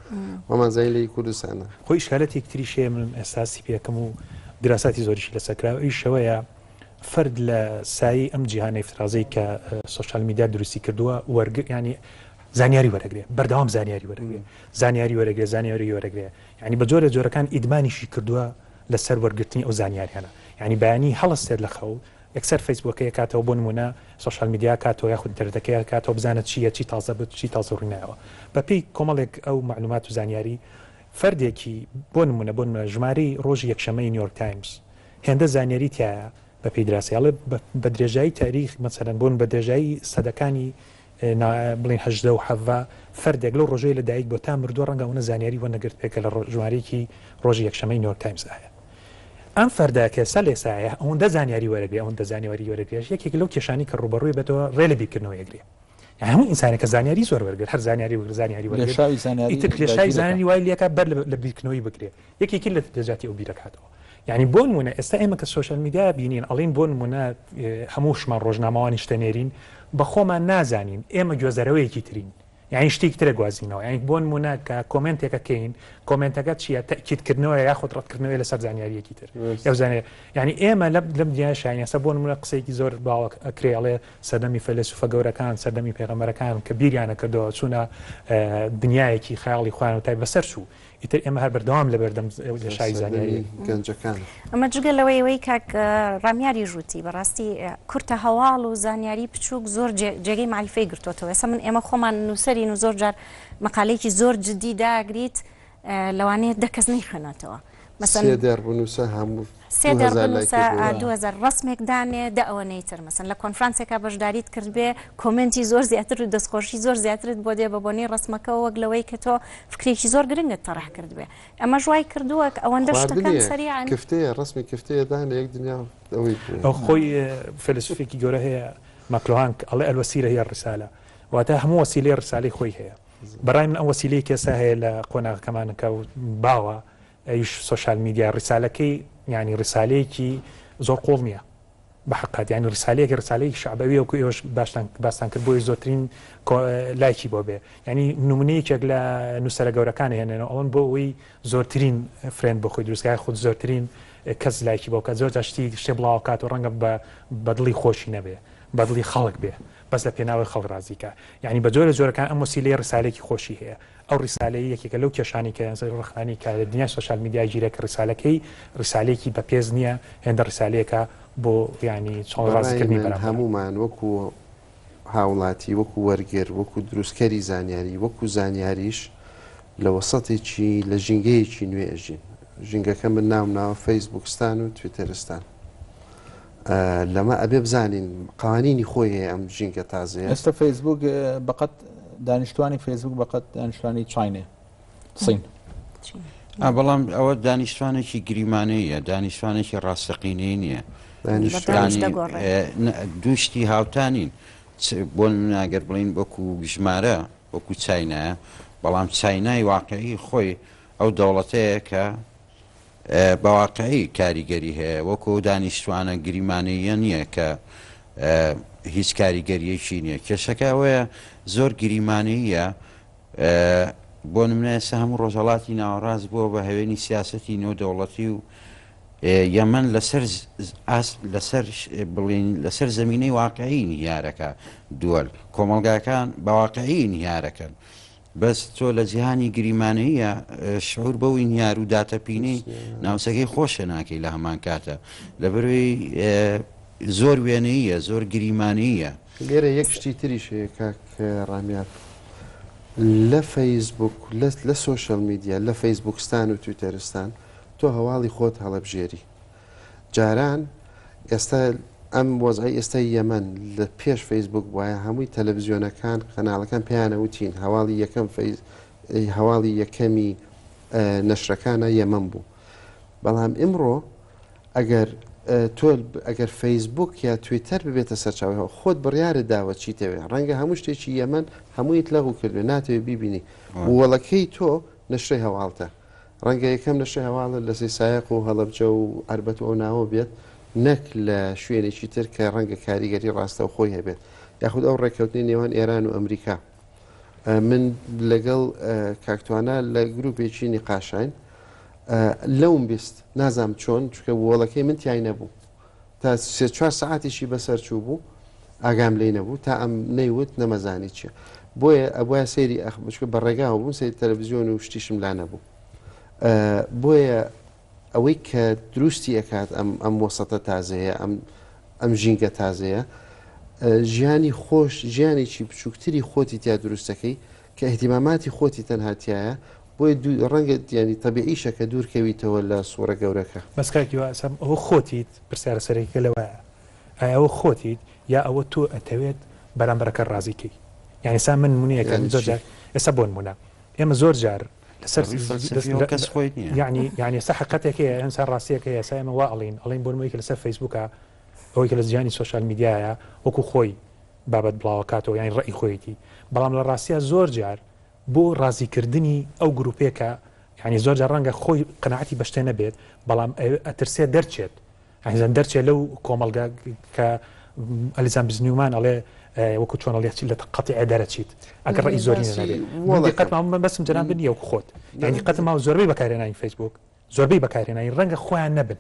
وەمان زانی لە کوردستانە. خۆ ئیشکالەتێکی تریش هەیە من ئێحساسی پێکەم و دیراساتی زۆریشی لەسەر کراوە ئەویش ئەوەیە فەرد لە سایەی ئەم جیهانە ئیفترازەی کە سۆشیال میدیا دروستی کردووە وەرگ یانی زانیاری وەرەگرێ بەردەوام زانیاری وەرەگرێ زانیاری وەرەگرێ زانیاری وەرەگرێ یانی بە جۆرە جۆرەکان ئیدمانیشی کردووە لەسەر وەرگرتنی ئەو زانیاریانە یانی بەیانی هەڵەستێت لە خەو یەکسەر فەیسبووکەی ئەکاتەوە بۆ نموونە سۆشیال میدیا ئەکاتەوە یاخود ئینتەرنێتەکەی ئەکاتەوە بزانێت چییە چی تازە بوو چی تازە ڕووی نایەوە بەپێی کۆمەڵێک ئەو مەعلومات و زانیاری فەردێکی بۆ نموونە بۆ نموونە ژمارەی ڕۆژی یەکشەممەی نیویۆرک تایمز هێندە زانیاری تیایە بەپێی دراسەی ئەڵێ بە درێژایی تاریخ مەسەلەن بۆ بە درێژایی سەدەکانی بڵێین 18 و حەڤە فەردێک لەو ڕۆژەی لە دایک بۆ تا مردووە ڕەنگە ئەوەنە زانیاری وەرنەگرت بێت کە لە ژمارەیەکی ڕۆژی یەکشەممەی نیویۆرک تایمز هەیە. ئەم فەردە کە ئێستا لە ئێستایا ئەوەندە زانیاری وەرەگرێ ئەوەندە زانیاری وەرەگرێش یەکێک لەو کێشانەی کە ڕووبەڕووی بێتەوە ڕێ لە بیرکردنەوە ئەگرێ یانی هەموو ئینسانێک کە زانیاری زۆر وەرگرت هەر زانیاری وەرگرت زانیاری وەرگرت لێشاوی زانیاری ئیتر لێشاوی داگیر زانیاری دەکات. وای لێکا بەر لە بیرکردنەوەی بگرێ یەکێکی لە لەجاتی ئەو بیرەکاتەوە یعنی بۆ نمونە ئێستا ئێمە کە سۆشیال میدیا بینین ئەڵین بۆ نمونە هەمووشمان ڕۆژنامەوانی شتە نێرین بە خۆمان نازانین ئێمە گوێزەرەوەیەکی ترین. یانی شتێکی ترە گوازینەوە یانی بۆ نمونە کە کۆمێنتێکە کەین کۆمێنتەکە چییە تەکیدکردنەوە یاخود ڕەتکردنەوەی لەسەر زانیاریەکی تر ئەو زانێ یانی ئێمە لەم لەم دنیای شایەسە بۆ نمونە قسەیەکی زۆر باوەک ئەکرێ ئەڵێ سەردەمی فەیلەسوفە گەورەکان سەردەمی پێغەمبەرەکان کە بیریانە کردەوە چوونە دنیایەکی خەیاڵی خۆیان و تای بەسەر چوو ئیتر ئێمە هەر بەردەوام لە بەردەم لێشاوی زانیاری گەنجەکان. ئەمە جگە لەوەی ئەوەی کاک ڕامیاریش وتی بەڕاستی کورتە هەواڵ و زانیاری بچووک زۆر جێگەی مەعریفەی گرتۆتەوە ئێستا من ئێمە خۆمان نووسەرین و زۆر جار مەقالەیەکی زۆر جدی داگریت لەوانەیە دە کەس نەیخوێنێتەوە مەسەن سێ دێڕ بنووسە هەموو سێ دێڕ بنووسە 2000 ڕسمێک دانێ دە ئەوەنەی تر مەسەن لە کۆنفرانسێکا بەشداریت کردبێ کۆمێنتی زۆر زیاتر و دەستخۆشی زۆر زیاترت بۆ دێ بە بۆنەی ڕسمەکەوە وەک لەوەی کە تۆ فکرێکی زۆر گرنگت تەڕح کردبێ ئەمەش وای کردووە کە ئەوەندە شتەکان سەریعن کفتەیە ڕسمی کفتەیە دانێ یەک دنیا ئەوەی ئەو خۆی فەیلەسوفێکی گەورە هەیە ماکلوهان ئەڵێ الوسیلە هی الرسالە واتە هەموو وەسیلەی ڕسالەی خۆی هەیە بەڕای من ئەو وەسیلەی کە ئێستا هەیە لە قۆناغەکەمان کە باوە ئەویش سۆشیال میدیا ڕیسالەکەی یانی ڕیسالەیەکی زۆر قوڵ نییە بە حقات یانی ڕیسالەیەکی ڕسالەیەکی شعبەویە وەکو ئێوەش باشتان باستان کرد بۆی زۆرترین لایکی بۆ بێ یعنی نمونەیەکێک لە نووسەرە گەورەکان هێنێنەوە ئەوەن بۆ ئەوەی زۆرترین friend بۆ خۆی دروستکای خود زۆرترین کەس لایکی بۆ بکات زۆر جار شتی شتێ بڵاو کات و ڕەنگە بە بەدڵی خۆشی نەبێ بەدڵی خەڵک بێ بەس لە پێناوی خەڵک ڕازی کا یعنی بە جۆرە جۆرەکان ئەم وەسیلەیە ڕسالێکی خۆشی هەیە ئەو ڕیسالەیە یەکێکە لەو کێشانەی کە ڕەخنانەی کە لە دنیای سۆشیال میدیا گیرە کە ڕیسالەکەی ڕیسالەیەکی بەپێز نییە هێندە ڕیسالەیەکە بۆ یانی چۆن بەڕای ڕازیکردنی من بەرامبەرە. هەموومان وەکو هاوڵاتی، وەکو وەرگر، وەکو دروستکەری زانیاری، وەکو زانیاریش لە وەسەتێکی، لە ژینگەیەکی نوێ ئەژین. ژینگەکە من ناوم ناوە فەیسبووکستان و تویتەرستان. لەمە ئەبێ بزانین قوانینی خۆی هەیە ئەم ژینگە تازەیە. ئێستا فەیسبوک بەقەت دانیشتوانی فەیسبوک بەقەت دانیشتوانی چاینێ سین. بەڵام ئەوە دانیشتوانێکی گریمانەیە دانیشتوانێکی ڕاستەقینەی نییە دووشتی هاوتانین بۆ ناگەر بڵین وەکو ژمارە وەکو چینایە بەڵام چینای واقعی خۆی ئەو دەوڵەتەیە کە بە واقعی کاریگەری هەیە، وەکو ئەو دانیشتوانە گریمانەییە نییە کە هیچ کاریگەرییەکی نییە. کێشەکە ئەوەیە زۆر گریمانەییە، بۆ نمونە ئێستا هەموو ڕۆژهەڵاتی ناوەڕاست بووە بە هەوێنی سیاسەتی نێودەوڵەتی و یەمەن لەسەر ئاست لەسەر بڵین لەسەر زمینەی واقعی انهیارەکە دووەل کۆمەڵگاکان بە واقعی انهیارەکەن بەس تۆ لە جیهانی گریمانەییە شعور بەو ئینهیار و داتەپینەی ناوچەکەی خۆشە ناکەی لە هەمان کاتە لەبەرەوەی زۆر وێنەییە زۆر گریمانەییە. لێرە یەک شتی تریش هەیە کاک ڕامیار لە فەیسبوک لە سۆشیال میدیا لە فەیسبوکستان و تویتەرستان تۆ هەواڵی خۆت هەڵەبژێری جاران ئێستا ئەم وەزعەی ئێستای یەمەن لە پێش فەیسبوک بوایە هەمووی تەلەڤزیۆنەکان قەناڵەکان پێیانە وتین هەواڵی یەکەم فەیس هەواڵی یەکەمی نەشرەکانە یەمەن بوو بەڵام ئیمڕۆ ئەگەر تۆ ئەگەر فەیسبوک یا تویتەر ببێتە سەرچاوی هەواڵ خۆت بڕیارت داوە چیتەوێ ڕەنگە هەموو شتێکی یەمەن هەموویت لەغو کردبێ ناتەوێ بیبینی وەڵەکەی تۆ نەشرەی هەواڵتە ڕەنگە یەکەم نەشەی هەواڵت لە سەیسایەق و هەڵەبجە و عەربەت و ئەو ناوە بێت نەک لە شوێنێکی تر کە ڕەنگە کاریگەری ڕاستەوخۆی هەبێت یاخود ئەو ڕێککەوتنەی نێوان ئێران و ئەمریکا من لەگەڵ کاک توانا لە گروپێکی نیقاشاین لەوم 20 نازام چۆن چکە وۆڵەکەی من تای نەبوو تا سێ چوار سەعاتیشی بەسەر چوو بوو ئاگام لێی نەبوو تا ئەم نەیوت نەمەزانی چیە بۆیە ئەبوایە سەیری ئەخ بچکە بە ڕێگاوە بووم سەیری تەلەڤزیۆن و شتیشم لا نەبوو بۆیە ئەوەی کە دروستی ئەکات ئەم ئەم وەسەتە تازەیە ئەم ئەم ژینگە تازەیە ژیانی خۆش ژیانێکی بچووکتری خۆتی تیا دروستەکەی کە اهتماماتی خۆتی تەنها تایە بۆیە ڕەنگە یانی تەبیعیشە کە دوور کەویتەوە لە سوڕە گەورەکە. بەس کاک هیوا ئەسەم ئەوە خۆتیت پرسیارە سەرەکیەکە لەوەیە ئایا ئەوە خۆتیت یا ئەوە تۆ ئەتەوێت بەرامبەرەکە ڕازی کەی یانی ئێستا من نمونەیەکەم یانی زۆر چی؟ جار ئێستا بۆ نمونە ئێمە زۆر جار لەسەر ڕووی فەلسەفیەوە کەس خۆی نییە. یانی یانی ئێستا حەقیقەتێک هەیە ئێستا ڕاستیەک هەیە ئێستا ئێمە وا ئەڵێین ئەڵێین بۆ نمونە یەکێ لەسەر فەیسبووکە ئەوەی کە لە جیهانی سۆشیال میدیایە وەکو خۆی بابەت بڵاوەکاتەوە یانی ڕەئی خۆیەتی بەڵام لە ڕاستیا زۆر جار بۆ ڕازی کردنی ئەو گروپێ کە یانی زۆر جار ڕەنگە خۆی قەناعەتی بە شتێ نەبێت بەڵام ئەترسێ دەرچێت ئەزان دەرچێت لەو کۆمەڵگە کە ئەلیزان بزنیومان ئەڵێ وەکو چۆن ئەڵێ چی لە قەتیعە دەرەچیت ئەگەر ڕەئی زۆرینە نەبێ من دیقەت ماوە من بەسم جەناب نییە وەکو خۆت یانی دیقەتم ماوە زۆربەی بەکارهێنانی فەیسبوک زۆربەی بەکارهێنانی ڕەنگە خۆیان نەبن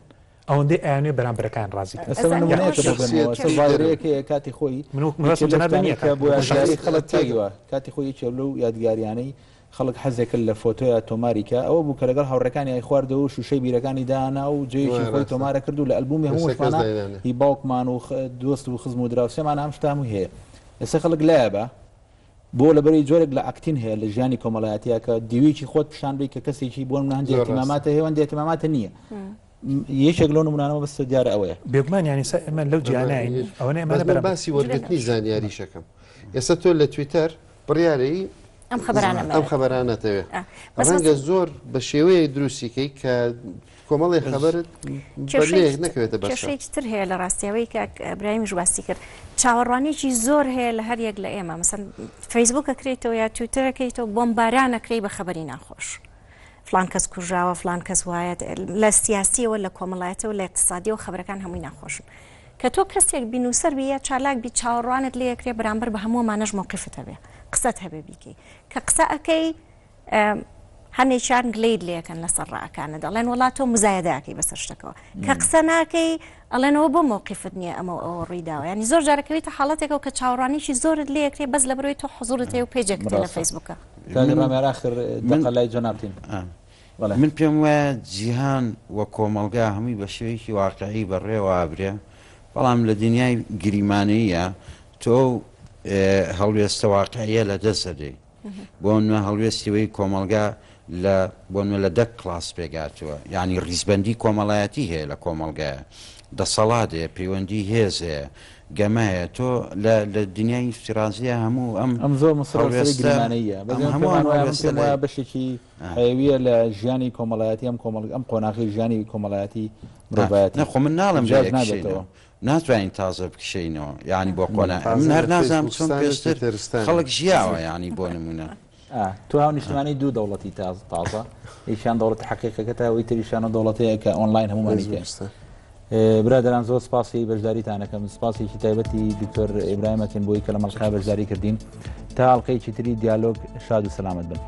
ئەوەندەی ئەیانوێ بەرامبەرەکان ڕازی کەن. ئێستا من نمونەیەکە بۆ بێنمەوە ئێستا ڤایرەیەک هەیە کاتی خۆی من وەک مەبەستم یەکێ لەو جەناب شتانەی نییە کە کاک بۆ یادگاری خەڵک شەخسیەتی کاک هیوا کاتی خۆی یەکێ لەو یادگاریانەی خەڵک حەزێ کرد لە فۆتۆیا تۆماری کا ئەوە بوو کە لەگەڵ هاوڕێکانی ئەیخواردەوە و شوشەی بیرەکانی دائەنا و جێیەکی وایە خۆی ڕاستە تۆمارە کرد و لە ئەلبومی ئێستا کەس هەمووشمانا داینانێ. هی باوکمان و دۆست و خزم و دراوسێمانا ئەم شتە هەمووی هەیە ئێستا خەڵک لایە بە بۆ لەبەرەی جۆرێک لە acting هەیە لە ژیانی کۆمەڵایەتیا کە دیوێکی خۆت پیشان بی کە کەسێکی بۆ نمونە هەندێک زۆر ڕاستە. اهتماماتە هەیە و هەندێک اهتماماتە نییە یەکێک لەو نمونانەوە بەس دیارە ئەوەیە. بێگومان یانی سە ئێمە لەو جیاناین ئەوەنە ئێمە بەس من بەرامبەر. باسی وەرگرتنی زانیاریشەکەم ئێستا تۆ لە تویتەر بڕیارەی ئەم خەبەرانە ئەم خەبەرانەتەوێ ئا، بەس ڕەنگە زۆر بە شێوەیەک دروستی کەی کە کۆمەڵێ خەبەرت بەلێ نەکەوێتە بەرچاو. کێشەیەکی تر هەیە لە ڕاستیەوەی کاک ئیبراهیمیش باسی کرد چاوەڕوانیەکی زۆر هەیە لە هەر یەک لە ئێمە مەسەن فەیسبوک ئەکرێتەوە یا تویتەر ئەکەیتەوە بۆمباران ئەکرێی بە خەبەری ناخۆش فلان کەس کوژراوە فلان کەس وایە لە سیاسیەوە لە کۆمەڵایەتەوە لە اقتصادیەوە خەبەرەکان هەمووی ناخۆشن کە تۆ کەسێک بی نووسەر بی یا چالاک بی چاوەڕوانت لێ ئەکرێ بەرامبەر بە هەموو ئەمانەش مەوقیفت هەبێ قسەت هەبێ بیکەی کە قسە ئەکەی هەنێکیان گلەیت لێکەن لەسەر ڕاکانە دەڵێن وڵا تۆ مزایدە ئەکەی بەسەر شتەکەەوە کە قسە ناکەی ئەڵێنەوە بۆ مەوقیفت نییە ئەمە ئەوە ڕووی داوە ینی زۆر جارەکەویتە حاڵەتێکەوە کە چاوەڕوانیی زۆرت لێکرێ بەس لە بەرەوەی تۆ حزورت هەیە و پێجێکت لە فەیسبوکە آخر دقە لای جەنابتین من پێم وایە جیهان و کۆمەڵگا هەمووی بە شێوەیەکی واقعی بەڕێوە ئەبرێ، بەڵام لە دنیای گریمانەییا تۆ ئەو هەڵوێستە واقعیە لە دەست دەدەی. بۆ نمونە هەڵوێستی وەی کۆمەڵگا لە بۆ نمونە لە دە کڵاس پێکهاتووە، یانی ڕیزبەندی کۆمەڵایەتی هەیە لە کۆمەڵگایە، دەسەڵات هەیە، پەیوەندی هێز هەیە، گەمە هەیە، تۆ لە لە دنیای ئیفترازییا هەموو ئەم ئەم زۆر مصرە لەسەری هەڵوێستە گریمانەییە، بەس ئەم ئێمە هەموو ئەم پێمان وایە من هەڵوێستە پێم لە وایە بەشێکی حەیەویە لە ژیانی کۆمەڵایەتی ئەم کۆمەڵ ئەم قۆناغەی ژیانی کۆمەڵایەتی مرۆڤایەتی نا خۆ من ناڵێم جیاز لێ نابێتەوە. ئەکشێینەوە ناتوانین تازە بکشێینەوە یانی بۆ قۆنا تازە من لە هەر نازانم چۆن فەیسبوکستان و پێشتر تویتەرستانین. خەڵک ژیاوە یانی بۆ نمونە. ئا تۆ هاونیشتمانی دوو دەوڵەتی تاز تازە یەکیان دەوڵەتی حەقیقەکەتە ئەوی تریشیان ئەو دەوڵەتەیە کە ئۆنلاین هەموومانی تێن. فەیسبوکستان. برادەران زۆر سپاسی بەشداریتانەکەم سپاسێکی تایبەتی دکتۆر ئیبراهیم ئەکەین بۆی کە لە مەڵقا بەشداری کردین تا ئەڵلقەیەکی تری دیالۆگ شاد و سەلامەت بن.